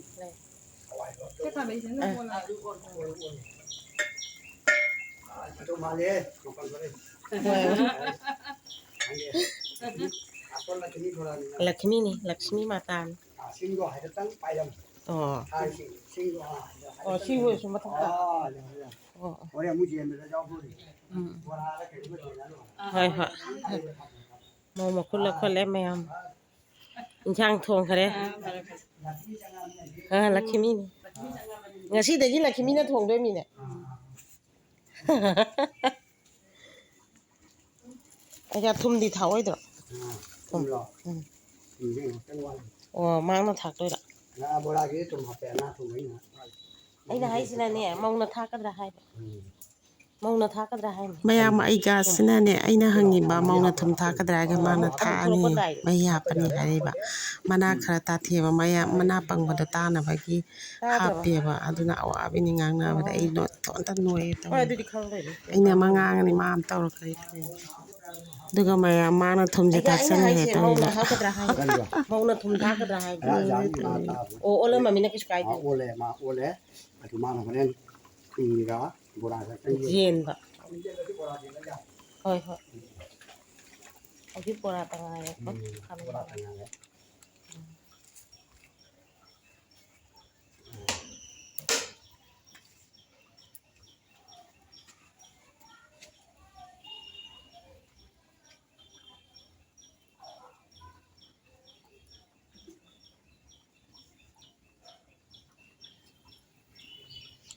ꯑꯥ꯫ ꯂꯛꯁꯃꯤꯅꯤ, ꯂꯛꯁꯃꯤ ꯃꯥꯇꯥꯅꯤ꯫ ꯑꯣ꯫ ꯑꯣ, ꯁꯤ ꯑꯣꯏꯔꯁꯨ ꯃꯊꯛꯇ꯫ ꯑꯣ, ꯑꯣ꯫ ꯎꯝ꯫ ꯍꯣꯏ, ꯍꯣꯏ꯫ ꯃꯧ ꯃꯈꯨꯠ ꯂꯧꯈꯠꯂꯦ ꯃꯌꯥꯝ꯫ ꯏꯟꯁꯥꯡ ꯊꯣꯡꯈ꯭ꯔꯦ꯫ ꯑꯥ, ꯂꯛꯈꯤꯃꯤꯅꯤ꯫ ꯉꯁꯤꯗꯒꯤ ꯂꯛꯈꯤꯃꯤꯅ ꯊꯣꯡꯗꯣꯏꯃꯤꯅꯦ꯫ ꯑꯩꯅ ꯊꯨꯝꯗꯤ ꯊꯥꯛꯑꯣꯏꯗ꯭ꯔꯣ? ꯊꯨꯝ꯫ ꯊꯨꯝꯂꯣ? ꯎꯝ꯫ ꯊꯨꯝꯁꯦ ꯉꯥꯛꯇꯪ ꯋꯥꯠꯂꯤ꯫ ꯑꯣ, ꯃꯥꯡꯅ ꯊꯥꯛꯇꯣꯏꯔꯥ? ꯉꯥ ꯕꯣꯔꯥꯒꯤꯗꯤ ꯊꯨꯝ ꯍꯥꯞꯄꯦ, ꯉꯥ ꯊꯣꯡꯕꯩ ꯉꯥ꯫ ꯑꯩꯅ ꯍꯥꯏꯁꯤꯅꯅꯦ, ꯃꯧꯅ ꯊꯥꯛꯀꯗ꯭ꯔꯥ ꯍꯥꯏꯕ꯫ ꯎꯝ꯫ ꯃꯧꯅ ꯊꯥꯛꯀꯗ꯭ꯔꯥ ꯍꯥꯏꯕ꯫ ꯃꯌꯥꯝ, ꯑꯩꯒꯁꯤꯅꯅꯦ, ꯑꯩꯅ ꯍꯪꯉꯤꯕ ꯃꯧꯅ ꯊꯨꯝ ꯊꯥꯛꯀꯗ꯭ꯔꯥ ꯍꯥꯏꯒ ꯃꯥꯅ ꯊꯥꯛꯑꯅꯤ, ꯃꯍꯤ ꯍꯥꯞꯄꯅꯤ ꯍꯥꯏꯔꯛꯏꯕ꯫ ꯃꯅꯥ ꯈꯔ ꯇꯥꯊꯦꯛꯑꯕ, ꯃꯌꯥ-, ꯃꯅꯥ ꯄꯪꯕꯗꯣ ꯇꯥꯅꯕꯒꯤ ꯇꯥꯗ꯭ꯔꯕ? ꯍꯥꯞꯄꯦꯕ꯫ ꯑꯗꯨꯅ ꯑꯋꯥꯕꯤꯅꯤ ꯉꯥꯡꯅꯕꯗ ꯑꯩ ꯅꯣ-, ꯏꯇꯣꯝꯇ ꯅꯣꯏꯌꯦ ꯍꯣꯏ, ꯇꯧꯔꯤꯁꯦ꯫ ꯑꯗꯨꯗꯤ ꯈꯪꯗꯣꯏꯅꯦ꯫ ꯑꯩꯅ ꯑꯃ ꯉꯥꯡꯉꯅꯤ, ꯃꯥ ꯑꯃ ꯇꯧꯔꯛꯀꯅꯤ ꯇꯧꯔꯤꯁꯦ꯫ ꯑꯗꯨꯒ ꯃꯌꯥꯝ ꯃꯥꯅ ꯊꯨꯝꯁꯦ ꯑꯩ, ꯑꯩꯅ ꯊꯥꯛꯆꯟꯈ꯭ꯔꯦ ꯍꯥꯏꯁꯦ ꯃꯧꯅ ꯇꯧꯔꯤꯕ꯫ ꯊꯥꯛꯀꯗ꯭ꯔꯥ ꯍꯥꯏꯕ꯫ ꯃꯧꯅ ꯊꯨꯝ ꯊꯥꯛꯀꯗ꯭ꯔꯥ ꯍꯥꯏꯕ꯫ ꯑꯣ, ꯑꯣꯜꯂꯝꯃꯃꯤꯅ ꯀꯩꯁꯨ ꯀꯥꯏꯗꯦ꯫ ꯑꯥ, ꯑꯣꯜꯂꯦ, ꯃꯥ ꯑꯣꯜꯂꯦ꯫ ꯑꯗꯨ ꯃꯥꯅ ꯍꯣꯔꯦꯟ ꯊꯨꯝꯒ ꯕꯣꯔꯥꯒ ꯈꯛꯇꯪ ꯌꯦꯟꯕ꯫ ꯍꯣꯏ, ꯍꯣꯏ꯫ ꯍꯧꯖꯤꯛ ꯕꯣꯔꯥꯇ ꯉꯥꯏꯔꯦ꯫ ꯎꯝ, ꯕꯣꯔꯥꯇ ꯉꯥꯏꯔꯦ꯫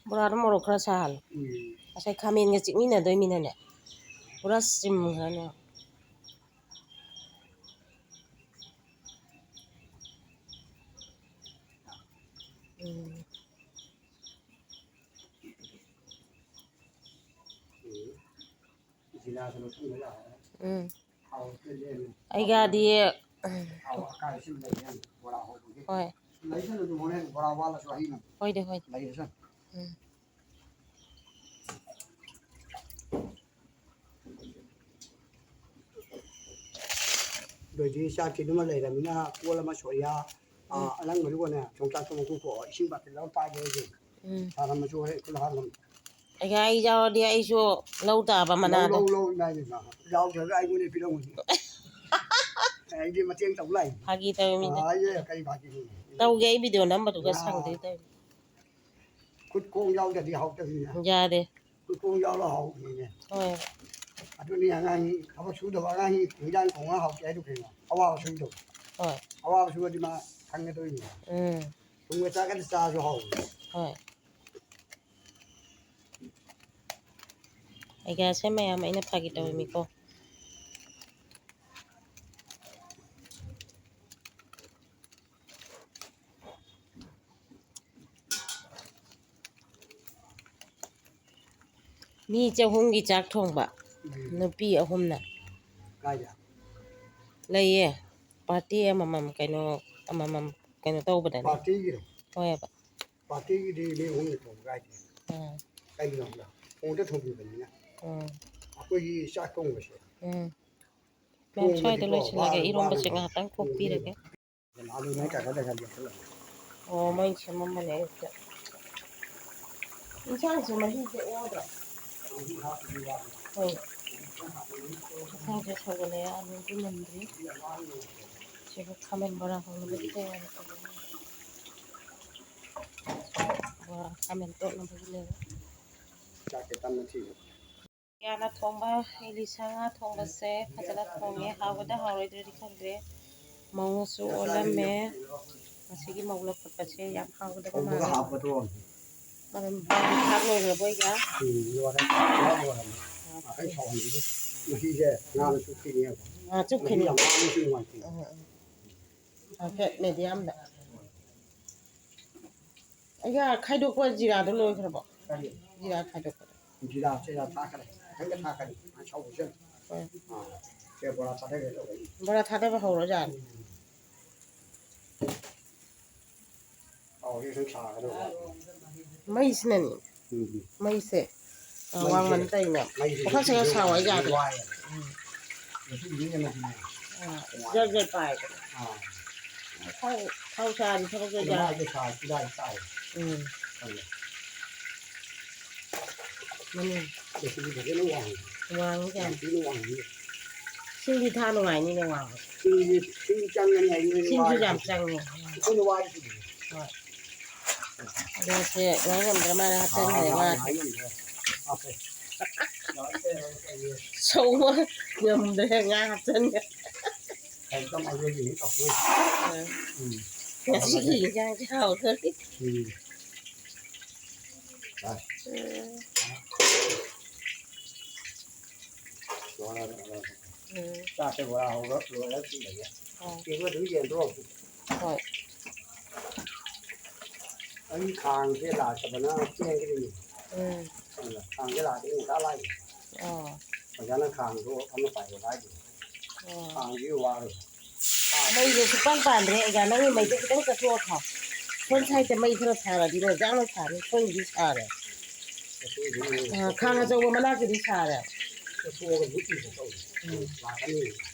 ꯕꯣꯔꯥꯗꯣ ꯃꯣꯔꯣꯛ ꯈꯔ ꯁꯥꯍꯜꯂꯣ꯫ ꯎꯝ꯫ ꯉꯁꯥꯏ ꯈꯥꯃꯦꯟꯒ ꯆꯤꯛꯃꯤꯟꯅꯗꯣꯏꯃꯤꯅꯅꯦ, ꯄꯨꯔꯥ ꯆꯤꯝꯈ꯭ꯔꯅꯦ꯫ ꯎꯝ꯫ ꯎꯝ꯫ ꯑꯩꯒꯗꯤ ꯍꯣꯏ꯫ ꯍꯣꯏꯗ, ꯍꯣꯏꯗ꯫ ꯎꯝ꯫ ꯑꯗꯨꯗꯤ ꯆꯥꯛꯀꯤꯗꯨꯃ ꯂꯩꯔꯃꯤꯅ ꯀꯣꯜ ꯑꯃ ꯁꯣꯔꯤꯌꯥ, ꯑꯥ, ꯎꯝ꯫ ꯑꯂꯪꯕꯗꯨꯒꯅꯦ ꯆꯣꯡꯆꯥꯛꯇꯣ ꯃꯀꯨ ꯈꯣꯛꯑꯣ, ꯏꯁꯤꯡ ꯕꯥꯇꯤꯜ ꯑꯃ ꯄꯥꯏꯒꯦ ꯑꯩꯁꯨ꯫ ꯎꯝ꯫ ꯁꯥꯔꯝꯃꯁꯨ ꯍꯣꯔꯦꯟ ꯈꯨꯠ ꯍꯥꯝꯃꯝ꯫ ꯑꯩꯒ ꯑꯩ ꯌꯥꯎꯔꯗꯤ ꯑꯩꯁꯨ ꯂꯧ ꯇꯥꯕ ꯂꯧ, ꯃꯅꯥꯗꯣ꯫ ꯂꯧ, ꯂꯧ, ꯏꯃꯥ, ꯏꯃꯥ꯫ ꯌꯥꯎꯗ꯭ꯔꯒ ꯑꯩꯉꯣꯟꯗ ꯄꯤꯔꯝꯃꯨꯅꯦ꯫ ꯑꯩꯗꯤ ꯃꯇꯦꯡ ꯇꯧ ꯂꯥꯛꯏꯅꯦ꯫ ꯐꯥꯒꯤ ꯇꯧꯔꯤꯃꯤꯗ꯫ ꯑꯥ, ꯑꯩꯁꯦ ꯀꯔꯤ ꯐꯥꯒꯤꯅꯣ? ꯇꯧꯒꯦ ꯑꯩ ꯚꯤꯗꯤꯑꯣ ꯅꯝꯕꯗꯨꯒ ꯌꯥ꯫ ꯁꯪꯗꯦ ꯇꯧꯔꯤꯅꯦ꯫ ꯈꯨꯠ ꯈꯣꯡ ꯌꯥꯎꯗ꯭ꯔꯗꯤ ꯍꯥꯎꯇꯕꯅꯤꯅꯦ꯫ ꯌꯥꯗꯦ꯫ ꯈꯨꯠ ꯈꯣꯡ ꯌꯥꯎꯔ ꯍꯥꯎꯕꯅꯤꯅꯦ꯫ ꯍꯣꯏ꯫ ꯑꯗꯨꯅꯤ ꯑꯉꯥꯡ ꯊꯕꯛ ꯁꯨꯗꯕ ꯑꯉꯥꯡꯒꯤ ꯍꯤꯟꯖꯥꯡ ꯊꯣꯡꯉ ꯍꯥꯎꯇꯦ ꯍꯥꯏꯗꯣ ꯀꯩꯅꯣ? ꯑꯋꯥꯕ ꯁꯨꯗꯕ꯫ ꯍꯣꯏ꯫ ꯑꯋꯥꯕ ꯁꯨꯔꯗꯤ ꯃꯥ ꯈꯪꯒꯗꯣꯏꯅꯦ꯫ ꯎꯝ꯫ ꯊꯨꯝꯒ ꯆꯥꯛꯀꯗꯤ ꯆꯥꯁꯨ ꯍꯥꯎꯕꯅꯦ꯫ ꯍꯣꯏ꯫ ꯑꯩꯒꯥꯁꯦ ꯃꯌꯥꯝ ꯑꯩꯅ ꯐꯥꯒꯤ ꯇꯧꯔꯤꯃꯤꯀꯣ꯫ ꯃꯤ ꯆꯍꯨꯝꯒꯤ ꯆꯥꯛ ꯊꯣꯡꯕ, ꯎꯝ꯫ ꯅꯨꯄꯤ ꯑꯍꯨꯝꯅ꯫ ꯀꯥꯏꯗ? ꯂꯩꯌꯦ꯫ ꯄꯥꯔꯇꯤ ꯑꯃꯃꯝ ꯀꯩꯅꯣ, ꯑꯃꯃꯝ ꯀꯩꯅꯣ ꯇꯧꯕꯗꯅꯦ꯫ ꯄꯥꯔꯇꯤꯒꯤꯔꯣ? ꯍꯣꯏꯕ꯫ ꯄꯥꯔꯇꯤꯒꯤꯗꯤ ꯃꯤ ꯑꯍꯨꯝꯅ ꯊꯣꯡꯕ ꯀꯥꯏꯗꯦ꯫ ꯎꯝ꯫ ꯀꯩꯒꯤꯅꯣ ꯍꯥꯏꯕꯗ ꯊꯣꯡꯗ ꯊꯣꯡꯕꯤꯕꯅꯤꯅ꯫ ꯎꯝ꯫ ꯑꯩꯈꯣꯏꯒꯤ ꯆꯥꯛ ꯊꯣꯡꯕꯁꯦ꯫ ꯎꯝ꯫ ꯃꯌꯥꯝ ꯁ꯭ꯋꯥꯏꯗ ꯊꯣꯡꯕꯗꯤꯀꯣ ꯂꯣꯏꯁꯤꯜꯂꯒ ꯋꯥꯔ-, ꯏꯔꯣꯝꯕꯁꯦ ꯋꯥꯔꯒ ꯉꯥꯏꯍꯥꯛꯇꯪ ꯊꯣꯡꯕꯤꯕ꯫ ꯀꯣꯛꯄꯤꯔꯒꯦ꯫ ꯑꯗꯨ ꯅꯣꯏ ꯀꯥ ꯈꯔ ꯈꯔ ꯌꯦꯡꯁꯜꯂꯣ꯫ ꯑꯣ, ꯃꯩ ꯁꯦꯝꯃꯝꯕꯅꯦ ꯑꯌꯨꯛꯇ꯫ ꯏꯟꯁꯥꯡꯁꯦ ꯃꯍꯤꯁꯦ ꯑꯣꯗ꯭ꯔꯣ? ꯍꯣꯏ꯫ ꯏꯟꯁꯥꯡꯁꯦ ꯁꯧꯒꯠꯂꯛꯑꯦ, ꯑꯂꯨꯗꯤ ꯃꯨꯟꯗ꯭ꯔꯤ꯫ ꯁꯤꯒ ꯈꯥꯃꯦꯟ ꯕꯣꯔꯥ ꯍꯧꯅꯕꯒꯤ ꯇꯌꯥꯔꯤ ꯇꯧꯔꯤ꯫ ꯕꯣꯔꯥ, ꯈꯥꯃꯦꯟ ꯇꯣꯠꯅꯕꯒꯤꯅꯦꯕ꯫ ꯆꯥꯛꯁꯦ ꯀꯟꯅ ꯊꯤꯔꯤ꯫ ꯌꯥꯅ ꯊꯣꯡꯕ ꯏꯂꯤꯁꯥ ꯉꯥ ꯊꯣꯡꯕꯁꯦ ꯐꯖꯅ ꯊꯣꯡꯉꯦ꯫ ꯍꯥꯎꯒꯗ꯭ꯔꯥ ꯍꯥꯎꯔꯣꯏꯗ꯭ꯔꯗꯤ ꯈꯪꯗ꯭ꯔꯦ꯫ ꯃꯧꯅꯁꯨ ꯑꯣꯜꯂꯝꯃꯦ꯫ ꯉꯁꯤꯒꯤ ꯃꯧ ꯂꯧꯈꯠꯄꯁꯦ ꯌꯥꯝ ꯍꯥꯎꯒꯗꯕ ꯊꯣꯡꯕꯒ ꯃꯥꯜꯂꯦ꯫ ꯍꯥꯞꯄꯗꯣ꯫ ꯃꯔꯝ ꯊꯥꯛ ꯂꯣꯏꯈ꯭ꯔꯕꯣ ꯑꯩꯒ? ꯎꯝ, ꯂꯣꯏꯔꯦ꯫ ꯄꯨꯔꯥ ꯂꯣꯏꯔꯝꯃꯦ꯫ ꯉꯥ ꯈꯔ ꯁꯧꯍꯟꯈꯤꯒꯦ꯫ ꯃꯍꯤꯁꯦ ꯉꯥꯅ ꯆꯨꯞꯈꯤꯅꯦꯕ꯫ ꯉꯥ ꯆꯨꯞꯈꯤꯅꯤ꯫ ꯃꯍꯤ ꯌꯥꯝ ꯂꯥꯡꯕꯁꯨ ꯅꯨꯡꯉꯥꯏꯇꯦ꯫ ꯎꯝ, ꯎꯝ꯫ ꯍꯥꯏꯐꯦꯠ ꯃꯦꯗꯤꯌꯝꯗ꯫ ꯑꯩꯒ ꯈꯥꯏꯗꯣꯛꯄ ꯖꯤꯔꯥꯗꯣ ꯂꯣꯏꯈ꯭ꯔꯕꯣ? ꯀꯔꯤ? ꯖꯤꯔꯥ ꯈꯥꯏꯗꯣꯛꯄꯗꯣ꯫ ꯖꯤꯔꯥ, ꯖꯤꯔꯥ ꯊꯥꯛꯈ꯭ꯔꯦ꯫ ꯈꯤꯇꯪꯒ ꯊꯥꯛꯀꯅꯤ꯫ ꯃꯥ ꯁꯧꯕꯁꯦ꯫ ꯍꯣꯏ꯫ ꯑꯥ, ꯁꯦ ꯕꯣꯔꯥ ꯊꯥꯗꯒꯦ ꯇꯧꯕꯅꯤ꯫ ꯕꯣꯔꯥ ꯊꯥꯗꯕ ꯍꯧꯔꯣ ꯌꯥꯔꯦ꯫ ꯎꯝ꯫ ꯑꯧ, ꯁꯤ ꯁꯨꯝ ꯁꯥꯒꯗꯧꯕ꯫ ꯃꯩꯁꯤꯅꯅꯤ꯫ ꯎꯝ꯫ ꯃꯩꯁꯦ, ꯑ, ꯃꯩꯁꯦ, ꯋꯥꯡꯃꯟ ꯇꯧꯔꯤꯅꯦ꯫ ꯃꯩꯁꯦ ꯄꯨꯈꯝꯁꯤꯒ ꯁꯥꯎ ꯍꯥꯏ ꯌꯥꯗꯦ꯫ ꯋꯥꯏꯌꯦꯕ꯫ ꯎꯝ꯫ ꯉꯁꯤꯒꯤꯗꯤ ꯌꯦꯡꯉꯁꯤꯅꯦ꯫ ꯑꯥ, ꯖꯔ ꯖꯔ ꯄꯥꯏꯕ꯫ ꯑꯥ꯫ ꯊꯥꯎ, ꯊꯥꯎ ꯁꯥꯔꯗꯤ ꯊꯕꯛ ꯖꯔ ꯑꯗꯨ ꯖꯔ꯫ ꯃꯥꯁꯦ ꯁꯥꯔ ꯄꯤꯔꯥꯏ ꯇꯥꯏ꯫ ꯎꯝ꯫ ꯈꯪꯉꯦ꯫ ꯃꯅꯨꯡ꯫ ꯑꯗꯣ ꯁꯤꯗꯤ ꯐꯖꯅ ꯋꯥꯡꯉꯤ꯫ ꯋꯥꯡꯉꯤ ꯌꯥꯝ ꯀꯌꯥꯝ? ꯊꯤꯅ ꯋꯥꯡꯉꯤ꯫ ꯁꯤꯡꯗꯤ ꯊꯥ ꯅꯨꯡꯉꯥꯏꯅꯤꯅꯦ ꯋꯥꯡꯕ꯫ ꯁꯤꯡꯗꯤ, ꯁꯤꯡ ꯆꯪꯒꯅꯤ ꯍꯥꯏꯗꯤ ꯅꯣꯏ ꯁꯤꯡꯁꯨ ꯋꯥꯔꯤ ꯌꯥꯝ ꯁꯤꯗꯤ꯫ ꯆꯪꯉꯦ꯫ ꯑꯩꯈꯣꯏꯅ ꯋꯥꯔꯤꯁꯤꯗꯤ꯫ ꯍꯣꯏ꯫ ꯑꯗꯣ ꯁꯦ ꯉꯥꯏ ꯉꯝꯗ꯭ꯔ ꯃꯥꯜꯂꯦ, ꯍꯥꯞꯆꯟꯈ꯭ꯔꯦ ꯑꯥ, ꯃꯥ꯫ ꯉꯥꯏ ꯉꯝꯗ꯭ꯔꯦ꯫ ꯍꯥꯞꯄꯦ꯫ ꯁꯧꯕ ꯉꯝꯗ꯭ꯔꯦ ꯉꯥ ꯍꯥꯞꯆꯟꯈ꯭ꯔꯦ꯫ ꯀꯩꯝꯇ ꯃꯔꯣꯏꯒꯤ ꯍꯦꯛ ꯇꯧꯗꯣꯏ꯫ ꯑꯥ꯫ ꯎꯝ꯫ ꯉꯁꯤꯒꯤ ꯏꯟꯖꯥꯡꯁꯦ ꯍꯥꯎꯗꯣꯔꯤ꯫ ꯎꯝ꯫ ꯑꯥ꯫ ꯎꯝ꯫ ꯂꯣꯏꯔꯦ, ꯂꯣꯏꯔꯦ꯫ ꯎꯝ꯫ ꯆꯥꯛꯁꯦ ꯕꯣꯔꯥ ꯍꯧꯔ ꯂꯣꯏꯔ ꯁꯤ ꯂꯩꯌꯦ꯫ ꯑꯥ꯫ ꯀꯦꯖꯤ ꯑꯗꯨꯝ ꯌꯦꯟꯗ꯭ꯔꯣ? ꯍꯣꯏ꯫ ꯑꯩ ꯈꯥꯡꯁꯦ ꯂꯥꯛꯇꯕꯅ ꯆꯦꯟꯈ꯭ꯔꯤꯅꯤ꯫ ꯎꯝ꯫ ꯑꯗꯨꯅ ꯈꯥꯡꯁꯦ ꯂꯥꯛꯑꯗꯤ ꯑꯩ ꯉꯟꯇꯥ ꯂꯥꯛꯏꯅꯤ꯫ ꯑꯣ꯫ ꯑꯣꯖꯥꯅ ꯈꯥꯡꯗꯣ ꯑꯃ ꯄꯥꯏꯔꯣ ꯍꯥꯏꯗꯣ꯫ ꯑꯣ꯫ ꯈꯥꯡꯁꯤ ꯋꯥꯔꯦ꯫ ꯃꯩꯁꯦ ꯁꯨꯡꯄꯥꯟ ꯄꯥꯟꯗ꯭ꯔꯦ ꯑꯣꯖꯥ, ꯅꯪꯒꯤ ꯃꯩꯗꯣ ꯈꯤꯇꯪ ꯆꯠꯊꯣꯛꯑꯣ ꯊꯥꯎ꯫ ꯁꯣꯝ ꯁꯥꯏꯗꯠꯇ ꯃꯩ ꯈꯔ ꯊꯥꯔꯗꯤꯅꯦ, ꯌꯥꯝꯅ ꯊꯥꯔꯦ, ꯑꯩꯈꯣꯏꯒꯤꯗꯤ ꯁꯥꯔꯦ꯫ ꯑꯥ, ꯈꯥꯡ ꯑꯆꯧꯕ ꯃꯅꯥꯛꯀꯤꯗꯤ ꯁꯥꯔꯦ꯫ ꯆꯠꯊꯣꯛꯑꯒ ꯃꯨꯠꯂꯤꯕ ꯇꯧꯔꯤꯁꯦ꯫ ꯎꯝ꯫ ꯂꯥꯛꯀꯅꯤ꯫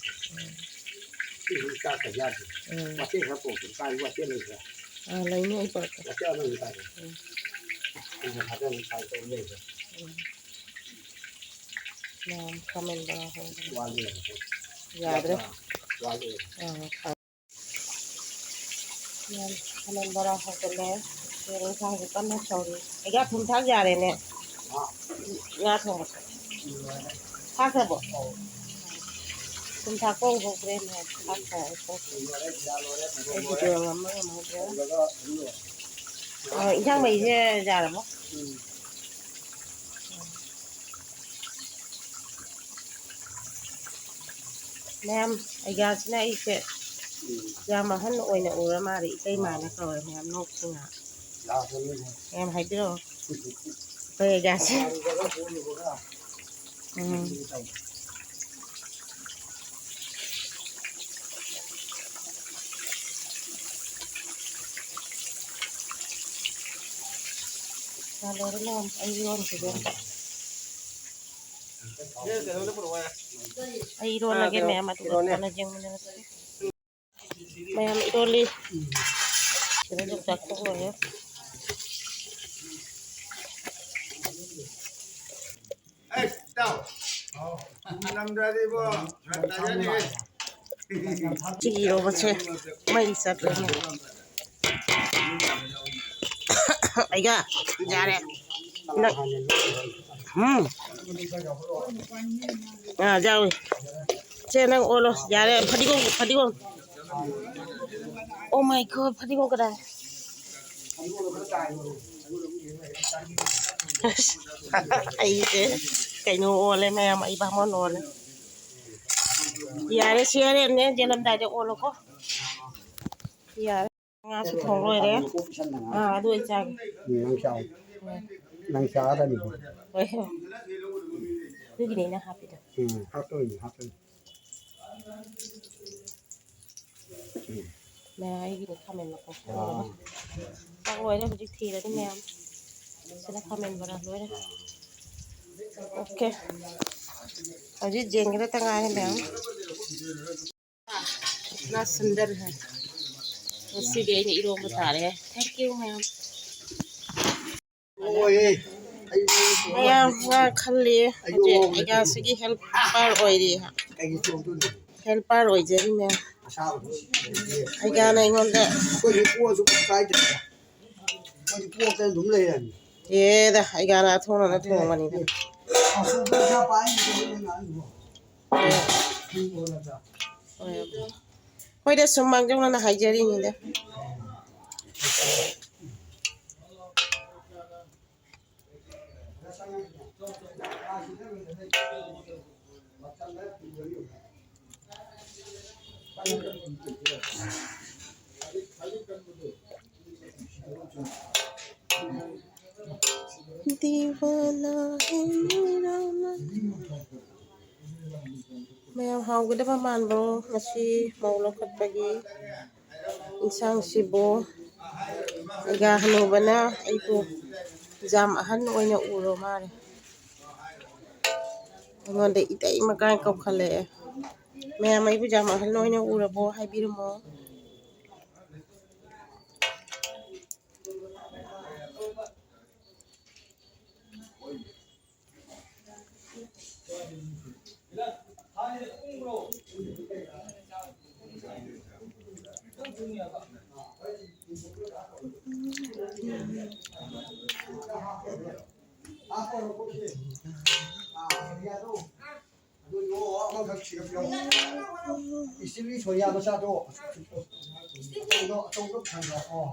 ꯎꯝ꯫ ꯁꯤꯗꯤ ꯆꯥꯛꯀ ꯌꯥꯗꯦ꯫ ꯎꯝ꯫ ꯋꯥꯆꯦꯠ ꯈꯔ ꯄꯣꯔꯛꯑꯣ꯫ ꯀꯥꯏ ꯋꯥꯆꯦꯠ ꯂꯩꯕ꯭ꯔꯥ? ꯑꯥ, ꯂꯩꯅꯤ, ꯑꯩ ꯄꯣꯔꯛꯀꯦ꯫ ꯋꯥꯆꯦꯠ ꯑꯃ ꯂꯩꯇꯥꯔꯦ꯫ ꯎꯝ꯫ ꯑꯩꯅ ꯊꯥꯖꯕ ꯁꯥꯏ ꯇꯧ ꯂꯩꯕ꯭ꯔꯥ? ꯎꯝ꯫ ꯃꯌꯥꯝ ꯈꯥꯃꯦꯟ ꯕꯣꯔꯥ ꯍꯧꯕꯅꯦ꯫ ꯋꯥꯠꯂꯤ꯫ ꯌꯥꯗ꯭ꯔꯦ꯫ ꯋꯥꯠꯂꯤ꯫ ꯑꯥ, ꯈꯥ-, ꯃꯌꯥꯝ ꯈꯥꯃꯦꯟ ꯕꯣꯔꯥ ꯍꯧꯒꯠꯂꯦ꯫ ꯌꯦꯔꯨꯝ ꯊꯥꯎꯁꯦ ꯀꯟꯅ ꯁꯧꯔꯤ꯫ ꯑꯩꯒꯥ ꯊꯨꯝ ꯊꯥꯛ ꯌꯥꯔꯦꯅꯦ꯫ ꯉꯥ꯫ ꯉꯥ ꯊꯣꯡꯕ꯫ ꯊꯥꯛꯈ꯭ꯔꯕꯣ? ꯑꯧ꯫ ꯊꯨꯝ ꯊꯥꯛꯄ ꯑꯃꯨꯛ ꯍꯧꯈ꯭ꯔꯦ ꯃꯌꯥꯝ꯫ ꯊꯥꯛꯈ꯭ꯔꯦ ꯑꯩ ꯀꯣ꯫ ꯂꯣꯏꯔꯦ, ꯖꯤꯔꯥ ꯂꯣꯏꯔꯦ, ꯃꯣꯔꯣꯛ ꯑꯩ ꯂꯣꯏꯔꯦ꯫ ꯚꯤꯗꯤꯑꯣ ꯅꯝꯕ ꯉꯝꯍꯧꯗ꯭ꯔꯦ꯫ ꯇꯧꯔꯒ ꯑꯗꯨꯝ ꯂꯣꯏꯔꯦ꯫ ꯑꯥ, ꯏꯟꯁꯥꯡ ꯃꯍꯤꯁꯦ ꯌꯥꯔꯕꯣ? ꯎꯝ꯫ ꯃꯌꯥꯝ, ꯑꯩꯒꯥꯁꯤꯅ ꯑꯩꯁꯦ ꯎꯝ꯫ ꯌꯥꯝ ꯑꯍꯟ ꯑꯣꯏꯅ ꯎꯔ ꯃꯥꯜꯂꯦ, ꯏꯇꯩꯃꯥꯅ ꯀꯧꯔꯦ, ꯃꯌꯥꯝ ꯅꯣꯛꯇꯅ꯫ ꯂꯥꯛꯄꯅꯤꯅꯦ꯫ ꯃꯌꯥꯝ ꯍꯥꯏꯕꯤꯔꯛꯑꯣ꯫ ꯑꯩꯈꯣꯏ ꯑꯩꯒꯥꯁꯦ꯫ ꯃꯥꯒꯤꯗꯒ ꯄꯨꯔꯤꯕꯒ꯫ ꯎꯝ꯫ ꯂꯣꯏꯔꯦ, ꯂꯣꯏꯔꯦ, ꯑꯩ ꯌꯣꯟꯈꯤꯒꯦ ꯑꯝꯇ꯫ ꯑꯩ ꯏꯔꯣꯜꯂꯒꯦ ꯃꯌꯥꯝ, ꯑꯗꯨꯒ ꯀꯣꯟꯅ ꯌꯦꯡꯃꯤꯟꯅꯔꯁꯤ꯫ ꯃꯌꯥꯝ ꯏꯔꯣꯜꯂꯤ꯫ ꯁꯤꯗ ꯌꯣꯡꯆꯥꯛ ꯊꯣꯛ ꯂꯣꯏꯔꯦ꯫ ꯑꯩ, ꯏꯇꯥꯎ꯫ ꯅꯪꯗ꯭ꯔꯗꯤ ꯏꯕꯣ, ꯐꯔꯛ ꯇꯥꯖꯅꯤꯍꯦ꯫ ꯁꯤꯒꯤ ꯏꯔꯣꯕꯁꯦ ꯃꯩ ꯆꯠꯂꯦꯅꯦ꯫ ꯑꯩꯒ ꯌꯥꯔꯦ꯫ ꯅꯪ, ꯎꯝ꯫ ꯑꯥ, ꯌꯥꯎꯏ꯫ ꯁꯦ, ꯅꯪ ꯑꯣꯜꯂꯣ꯫ ꯌꯥꯔꯦ, ꯐꯗꯤꯒꯣꯝ, ꯐꯗꯤꯒꯣꯝ꯫ Oh my God, ꯐꯗꯤꯒꯣꯝ ꯀꯗꯥꯏ? ꯑꯁ, ꯑꯩꯁꯦ ꯀꯩꯅꯣ ꯑꯣꯜꯂꯦ ꯃꯌꯥꯝ, ꯑꯩ ꯕꯥꯃꯣꯟ ꯑꯣꯜꯂꯦ꯫ ꯌꯥꯔꯦ, ꯁꯤ ꯌꯥꯔꯦ, ꯅꯦ, ꯌꯦꯜꯂꯝꯗꯥꯏꯗ ꯑꯣꯜꯂꯣꯀꯣ꯫ ꯌꯥꯔꯦ꯫ ꯉꯥꯁꯨ ꯊꯣꯡ ꯂꯣꯏꯔꯦ꯫ ꯑꯥ, ꯑꯗꯨ ꯑꯩ ꯆꯥꯒꯦ꯫ ꯎꯝ, ꯅꯪ ꯆꯥꯎ꯫ ꯎꯝ꯫ ꯅꯪ ꯆꯥꯔꯅꯤ꯫ ꯍꯣꯏ, ꯍꯣꯏ꯫ ꯑꯗꯨꯒꯤꯅꯦ ꯑꯩꯅ ꯍꯥꯞꯄꯤꯗꯣ꯫ ꯎꯝ, ꯍꯥꯞꯇꯣꯏꯅꯤ, ꯍꯥꯞꯇꯣꯏꯅꯤ꯫ ꯎꯝ꯫ ꯃꯌꯥꯏꯒꯤꯗꯣ ꯈꯥꯃꯦꯟ ꯃꯀꯨ ꯇꯧꯔꯒ꯫ ꯑꯥ꯫ ꯆꯥꯛ ꯂꯣꯏꯔꯦ, ꯍꯧꯖꯤꯛ ꯊꯤꯔꯅꯤ ꯃꯌꯥꯝ꯫ ꯁꯤꯅ ꯈꯥꯃꯦꯟ ꯕꯣꯔꯥ ꯂꯣꯏꯔꯦ꯫ ꯑꯣꯀꯦ꯫ ꯍꯧꯖꯤꯛ ꯌꯦꯡꯒꯗꯇ ꯉꯥꯏꯔꯦ ꯃꯌꯥꯝ꯫ ꯏꯠꯅꯥ ꯁꯨꯟꯗꯔ ꯍꯥꯏ꯫ ꯉꯁꯤꯗꯤ ꯑꯩꯅ ꯏꯔꯣꯝꯕ ꯇꯥꯔꯦ꯫ Thank you, ꯃꯌꯥꯝ꯫ ꯃꯌꯥꯝ ꯉꯥ ꯈꯜꯂꯤ꯫ ꯍꯧꯖꯤꯛ ꯑꯩꯒꯥꯁꯤꯒꯤ helper ꯑꯣꯏꯔꯤ꯫ Helper ꯑꯣꯏꯖꯔꯤ, ꯃꯌꯥꯝ꯫ ꯑꯩꯒꯥꯅ ꯑꯩꯉꯣꯟꯗ ꯑꯦꯗ, ꯑꯩꯒꯥꯅ ꯊꯣꯡꯅꯅ ꯊꯣꯡꯕꯅꯤꯗ꯫ ꯍꯣꯏꯗ, ꯁꯨꯝ ꯃꯥꯡꯖꯧꯅꯅ ꯍꯥꯏꯖꯔꯤꯅꯤꯗ꯫ ꯗꯤꯋꯥꯅꯥ ꯍꯦ ꯃꯦꯔꯥ ꯅꯥꯝ꯫ ꯃꯌꯥꯝ, ꯍꯥꯎꯒꯗꯕ ꯃꯥꯟꯕ꯭ꯔꯣ? ꯉꯁꯤ ꯃꯧ ꯂꯧꯈꯠꯄꯒꯤ ꯏꯟꯁꯥꯡꯁꯤꯕꯨ꯫ ꯑꯩꯒꯥ ꯍꯅꯨꯕꯅ ꯑꯩꯕꯨ ꯌꯥꯝ ꯑꯍꯟ ꯑꯣꯏꯅ ꯎꯔ ꯃꯥꯜꯂꯦ꯫ ꯑꯩꯉꯣꯟꯗ ꯏꯇꯩꯃ ꯀꯥꯏꯅ ꯀꯧꯈꯠꯂꯛꯑꯦ꯫ ꯃꯌꯥꯝ ꯑꯩꯕꯨ ꯌꯥꯝ ꯑꯍꯜ ꯑꯣꯏꯅ ꯎꯔꯕꯣ ꯍꯥꯏꯕꯤꯔꯝꯃꯣ꯫ ꯑꯗꯨ ꯌꯣ, ꯑꯃꯈꯛ ꯁꯤꯒ ꯄꯤꯔꯣ꯫ ꯏꯁꯇꯤꯜꯒꯤ ꯁꯣꯔꯤꯌꯥ ꯃꯆꯥꯗꯣ꯫ ꯑꯆꯧꯕꯗꯣ, ꯑꯆꯧꯕꯗꯣ ꯊꯝꯈ꯭ꯔꯣ꯫ ꯑꯣ,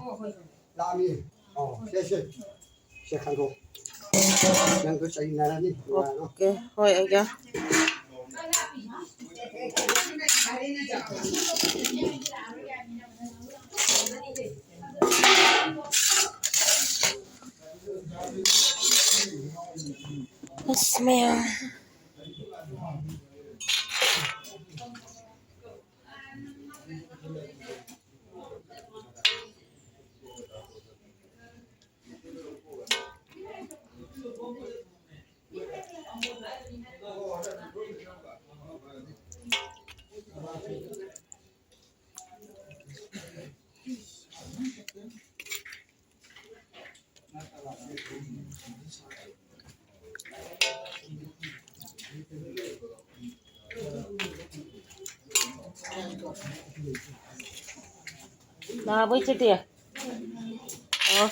ꯂꯥꯛꯑꯃꯤ꯫ ꯑꯣ, ꯁꯦ, ꯁꯦ꯫ ꯁꯦ, ꯈꯟꯗꯣꯛ꯫ ꯅꯪꯁꯨ ꯆꯩꯅꯔꯅꯤ꯫ ꯅꯨꯡꯉꯥꯏꯔꯣ꯫ ꯑꯣꯀꯦ, ꯍꯣꯏ, ꯑꯩꯒ꯫ ꯑꯁ, ꯃꯌꯥꯝ꯫ ꯂꯥꯛꯑꯕꯣ ꯏꯆꯦꯗꯤ? ꯑꯣ꯫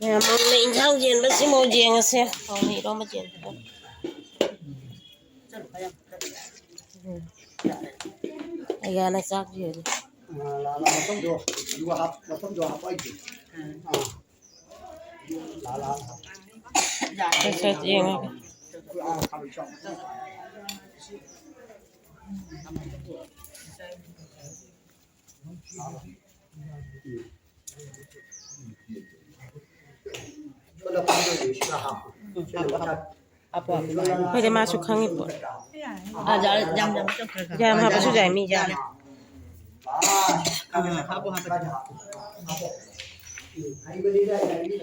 ꯃꯌꯥꯝ ꯃꯧꯅ ꯏꯟꯖꯥꯡ ꯌꯦꯟꯕꯁꯤꯃꯨꯛ ꯌꯦꯡꯉꯁꯦ꯫ ꯃꯧꯅ ꯏꯔꯣꯝꯕ ꯌꯦꯟꯕꯗꯣ꯫ ꯎꯝ꯫ ꯑꯌꯥꯅ ꯆꯥꯛ ꯌꯦꯜꯂꯤ꯫ ꯑꯥ, ꯂꯥ, ꯂꯥ, ꯃꯐꯝꯗꯣ, ꯑꯗꯨꯒ ꯍꯥꯞ-, ꯃꯐꯝꯗꯣ ꯍꯥꯞꯄꯛꯏꯁꯦ꯫ ꯑꯥ꯫ ꯂꯥ, ꯂꯥ, ꯂꯥ꯫ ꯁꯦ, ꯁꯦ, ꯌꯦꯡꯉꯒꯦ꯫ ꯑꯩꯈꯣꯏꯗꯤ ꯃꯥꯁꯨ ꯈꯪꯉꯤ ꯄꯣꯠ꯫ ꯑꯥ, ꯌꯥꯝ, ꯌꯥꯝ, ꯌꯥꯝ ꯆꯠꯈ꯭ꯔꯦ꯫ ꯌꯥꯝ ꯍꯥꯞꯄꯁꯨ ꯌꯥꯏ, ꯃꯤ ꯌꯥꯝ꯫ ꯑꯥ, ꯍꯥꯞꯄꯣ, ꯍꯥꯞꯄꯣ꯫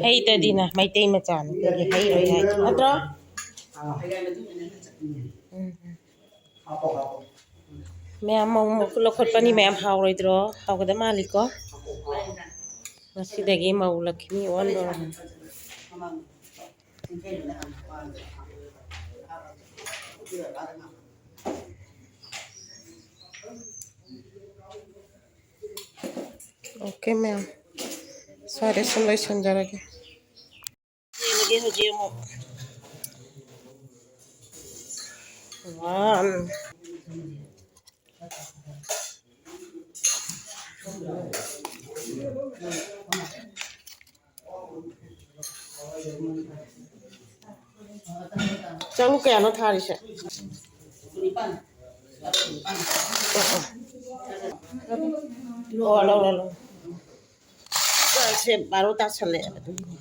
ꯍꯩꯇꯗꯤꯅ ꯃꯩꯇꯩ ꯃꯆꯥꯅꯤ, ꯑꯗꯨꯒꯤ ꯍꯩꯔꯣꯏ ꯍꯥꯏ ꯅꯠꯇ꯭ꯔꯣ? ꯎꯝ꯫ ꯃꯌꯥꯝ ꯃꯧ ꯃꯀꯨ ꯂꯧꯈꯠꯄꯅꯤ, ꯃꯌꯥꯝ ꯍꯥꯎꯔꯣꯏꯗ꯭ꯔꯣ? ꯍꯥꯎꯒꯗꯕ ꯃꯥꯜꯂꯤꯀꯣ? ꯉꯁꯤꯗꯒꯤ ꯃꯧ ꯂꯛꯈꯤꯃꯤ ꯑꯣꯟꯗꯣꯔꯕꯅꯤ꯫ ꯑꯣꯀꯦ ꯃꯌꯥꯝ, ꯁ꯭ꯋꯥꯏꯗ ꯁꯨꯝ ꯂꯣꯏꯁꯤꯟꯖꯔꯒꯦ꯫ ꯌꯦꯡꯉꯒꯦ ꯍꯧꯖꯤꯛ ꯑꯃꯨꯛ꯫ ꯋꯥ꯫ ꯆꯔꯨ ꯀꯌꯥꯅꯣ ꯊꯥꯔꯤꯁꯦ? ꯑꯣ, ꯑꯣ꯫ ꯑꯣ, ꯂꯧꯔꯣ, ꯂꯧꯔꯣ꯫ ꯄꯨꯡꯁꯦ ꯕꯥꯔꯣ ꯇꯥꯁꯜꯂꯛꯑꯦ, ꯑꯗꯨꯒꯤꯅꯦ꯫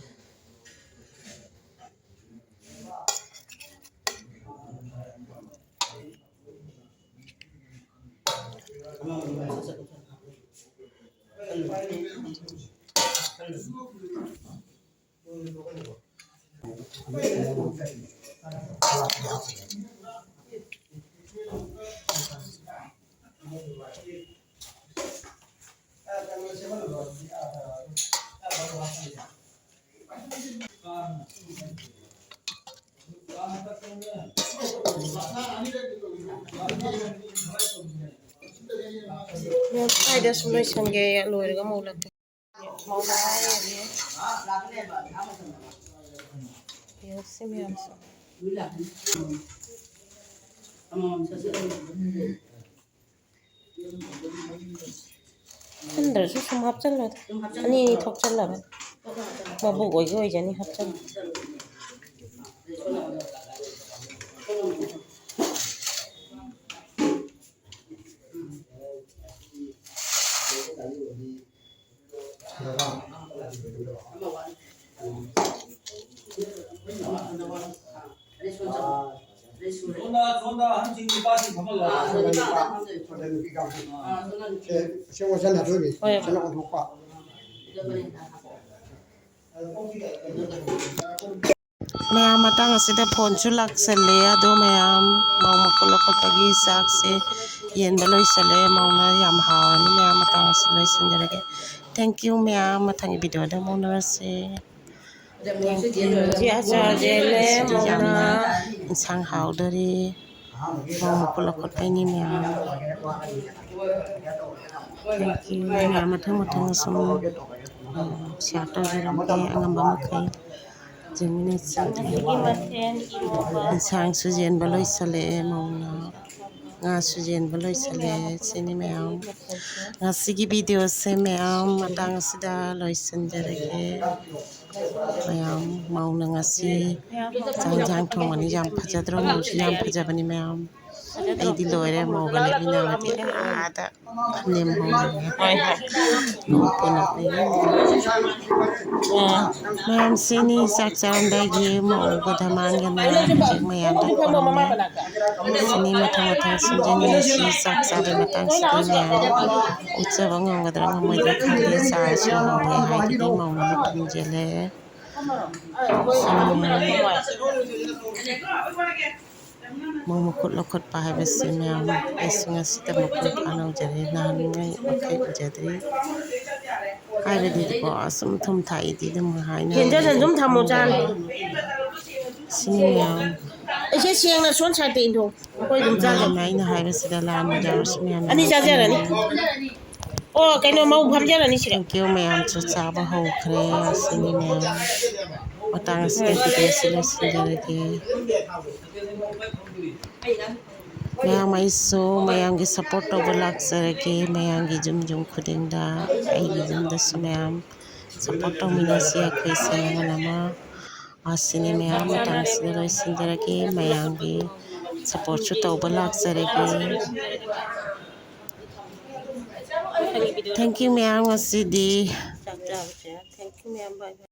ꯁ꯭ꯋꯥꯏꯗ ꯁꯨꯝ ꯂꯣꯏꯁꯟꯒꯦ, ꯂꯣꯏꯔꯒ ꯑꯃꯨꯛ ꯎꯠꯂꯛꯀꯦ꯫ ꯃꯧꯅ ꯍꯥꯏꯔꯤꯅꯦ꯫ ꯌꯦꯡꯁꯤ ꯃꯌꯥꯝꯁꯨ꯫ ꯈꯟꯗ꯭ꯔꯁꯨ ꯁꯨꯝ ꯍꯥꯞꯆꯜꯂꯣꯗ꯫ ꯑꯅꯤ ꯑꯅꯤ ꯊꯣꯛꯆꯜꯂꯒ ꯃꯕꯨꯛ ꯑꯣꯏꯒꯦ ꯑꯣꯏꯖꯅꯤ ꯍꯥꯞꯆꯜꯂꯣ꯫ ꯁꯣꯝꯗ, ꯁꯣꯝꯗ ꯑꯍꯟꯁꯤꯡ, ꯅꯨꯄꯥꯁꯤꯡ ꯐꯝꯍꯜꯂꯣ꯫ ꯁꯣꯝꯗ ꯅꯨꯄꯤ ꯀꯥꯡꯕꯨ꯫ ꯁꯦ, ꯁꯦ ꯑꯣꯖꯥ ꯅꯥꯇꯣꯟꯕꯤ, ꯍꯣꯏ꯫ ꯁꯤꯅ ꯑꯣꯟꯊꯣꯛꯄ꯫ ꯃꯌꯥꯝ, ꯃꯇꯥꯡ ꯑꯁꯤꯗ ꯐꯣꯟꯁꯨ ꯂꯥꯛꯁꯜꯂꯦ꯫ ꯑꯗꯣ ꯃꯌꯥꯝ, ꯃꯧ ꯃꯀꯨ ꯂꯧꯈꯠꯄꯒꯤ ꯆꯥꯛꯁꯦ ꯌꯦꯟꯕ ꯂꯣꯏꯁꯜꯂꯦ꯫ ꯃꯧꯅ ꯌꯥꯝ ꯍꯥꯎꯔꯅꯤ꯫ ꯃꯌꯥꯝ, ꯃꯇꯥꯡ ꯑꯁꯤ ꯂꯣꯏꯁꯤꯟꯖꯔꯒꯦ꯫ Thank you ꯃꯌꯥꯝ, ꯃꯊꯪꯒꯤ video ꯗ ꯑꯃꯨꯛ ꯎꯅꯔꯁꯦ꯫ Thank you꯫ ꯁꯤ ꯑꯆꯥꯔꯁꯦ ꯂꯦꯝ ꯁꯤꯗꯤ ꯌꯥꯝꯅ ꯃꯧꯅ ꯏꯟꯁꯥꯡ ꯍꯥꯎꯗꯣꯔꯤ꯫ ꯃꯧ ꯃꯀꯨ ꯂꯧꯈꯠꯄꯩꯅꯤ ꯃꯌꯥꯝ꯫ Thank you ꯃꯌꯥꯝ, ꯃꯊꯪ ꯃꯊꯪ ꯁꯨꯝ, ꯎꯝ, share ꯇꯧꯖꯔꯛꯀꯦ ꯑꯉꯝꯕ ꯃꯈꯩ꯫ ꯌꯦꯡꯃꯤꯟꯅꯁꯤ꯫ ꯉꯁꯤꯒꯤ ꯃꯊꯦꯜ ꯏꯔꯣꯝꯕ꯫ ꯏꯟꯁꯥꯡꯁꯨ ꯌꯦꯟꯕ ꯂꯣꯏꯁꯜꯂꯛꯑꯦ ꯃꯧꯅ꯫ ꯉꯥꯁꯨ ꯌꯦꯟꯕ ꯂꯣꯏꯁꯜꯂꯦ꯫ ꯁꯤꯅꯤ ꯃꯌꯥꯝ꯫ ꯉꯁꯤꯒꯤ video ꯁꯦ ꯃꯌꯥꯝ ꯃꯇꯥꯡ ꯑꯁꯤꯗ ꯂꯣꯏꯁꯤꯟꯖꯔꯒꯦ꯫ ꯃꯌꯥꯝ, ꯃꯧꯅ ꯉꯁꯤ ꯆꯥꯛ ꯏꯟꯁꯥꯡ ꯊꯣꯡꯕꯅꯤ꯫ ꯌꯥꯝ ꯐꯖꯗ꯭ꯔꯣ? ꯃꯧꯁꯨ ꯌꯥꯝ ꯐꯖꯕꯅꯤ ꯃꯌꯥꯝ꯫ ꯑꯩꯗꯤ ꯂꯣꯏꯔꯦ, ꯃꯧꯒ ꯂꯦꯞꯃꯤꯟꯅꯕꯗꯤ ꯑꯥꯗ ꯂꯦꯝꯍꯧꯔꯦ꯫ ꯍꯣꯏ, ꯍꯣꯏ꯫ ꯅꯣꯛꯄꯨ ꯅꯣꯛꯅꯤꯡꯉꯦ꯫ ꯎꯝ꯫ ꯃꯌꯥꯝ, ꯁꯤꯅꯤ ꯆꯥꯛ ꯆꯥꯔꯝꯗꯥꯏꯒꯤ ꯃꯧꯒ ꯙꯃꯥꯟꯒꯅ ꯍꯧꯖꯤꯛ ꯃꯌꯥꯝꯗ ꯈꯣꯝꯃꯤ꯫ ꯁꯤꯅꯤ ꯃꯊꯪ ꯃꯊꯪ ꯁꯤꯟꯖꯤꯟꯅꯁꯤ꯫ ꯆꯥꯛ ꯆꯥꯕꯩ ꯃꯇꯥꯡꯁꯤꯗ ꯃꯌꯥꯝ ꯎꯠꯆꯕ ꯉꯝꯒꯗ꯭ꯔꯥ ꯉꯝꯃꯣꯏꯗ꯭ꯔꯥ ꯈꯪꯗꯦ꯫ ꯆꯥꯁꯨ ꯍꯧꯔꯦ ꯍꯥꯏꯗꯨꯗꯤ ꯃꯧꯅ ꯊꯤꯡꯖꯤꯜꯂꯦ꯫ ꯁꯤꯅꯤ ꯃꯌꯥꯝ꯫ ꯃꯧ ꯃꯀꯨ ꯂꯧꯈꯠꯄ ꯍꯥꯏꯕꯁꯤ ꯃꯌꯥꯝ, ꯑꯩꯁꯨ ꯉꯁꯤꯇ ꯃꯄꯨꯡ ꯐꯥꯅ ꯎꯖꯔꯦ, ꯅꯍꯥꯟꯉꯩ ꯃꯈꯩ ꯎꯖꯗ꯭ꯔꯤ꯫ ꯍꯥꯏꯕꯗꯤꯀꯣ, ꯑꯁꯨꯝ ꯊꯨꯝ ꯊꯥꯛꯏꯗꯤ ꯑꯗꯨꯝ ꯍꯥꯏꯅ ꯍꯦꯟꯖꯟꯅ ꯑꯗꯨꯝ ꯊꯝꯃꯣ, ꯆꯥꯅꯤ꯫ ꯁꯤꯅꯤ ꯃꯌꯥꯝ꯫ ꯏꯆꯦ, ꯁꯦꯡꯅ ꯁꯣꯝ side ꯇ ꯏꯟꯊꯣꯛ꯫ ꯑꯩꯈꯣꯏ ꯑꯗꯨꯝ ꯆꯥꯖꯅꯤ꯫ ꯃꯌꯥꯝ, ꯑꯩꯅ ꯍꯥꯏꯕꯁꯤꯗ ꯂꯥꯟꯕ ꯌꯥꯎꯔꯁꯨ ꯃꯌꯥꯝ ꯑꯅꯤ ꯆꯥꯖꯔꯅꯤ꯫ ꯑꯣ, ꯀꯩꯅꯣ, ꯃꯧ ꯐꯝꯖꯔꯅꯤ ꯁꯤꯗ꯫ Thank you ꯃꯌꯥꯝꯁꯨ ꯆꯥꯕ ꯍꯧꯈ꯭ꯔꯦ꯫ ꯑꯁꯤꯅꯤ ꯃꯌꯥꯝ꯫ ꯃꯇꯥꯡ ꯑꯁꯤꯗ video ꯁꯤ ꯂꯣꯏꯁꯤꯟꯖꯔꯒꯦ꯫ ꯃꯌꯥꯝ, ꯑꯩꯁꯨ ꯃꯌꯥꯝꯒꯤ support ꯇꯧꯕ ꯂꯥꯛꯆꯔꯒꯦ꯫ ꯃꯌꯥꯝꯒꯤ ꯌꯨꯝ ꯌꯨꯝ ꯈꯨꯗꯤꯡꯗ, ꯑꯩꯒꯤ ꯌꯨꯝꯗꯁꯨ ꯃꯌꯥꯝ support ꯇꯧꯃꯤꯟꯅꯁꯤ ꯑꯩꯈꯣꯏꯁꯦ ꯑꯃꯅ ꯑꯃ꯫ ꯑꯁꯤꯅꯤ ꯃꯌꯥꯝ, ꯃꯇꯥꯡ ꯑꯁꯤꯗ ꯂꯣꯏꯁꯤꯟꯖꯔꯒꯦ꯫ ꯃꯌꯥꯝꯒꯤ support ꯁꯨ ꯇꯧꯕ ꯂꯥꯛꯆꯔꯒꯦ꯫ Thank you ꯃꯌꯥꯝ, ꯉꯁꯤꯗꯤ꯫ Thank you ꯃꯌꯥꯝ, bye bye꯫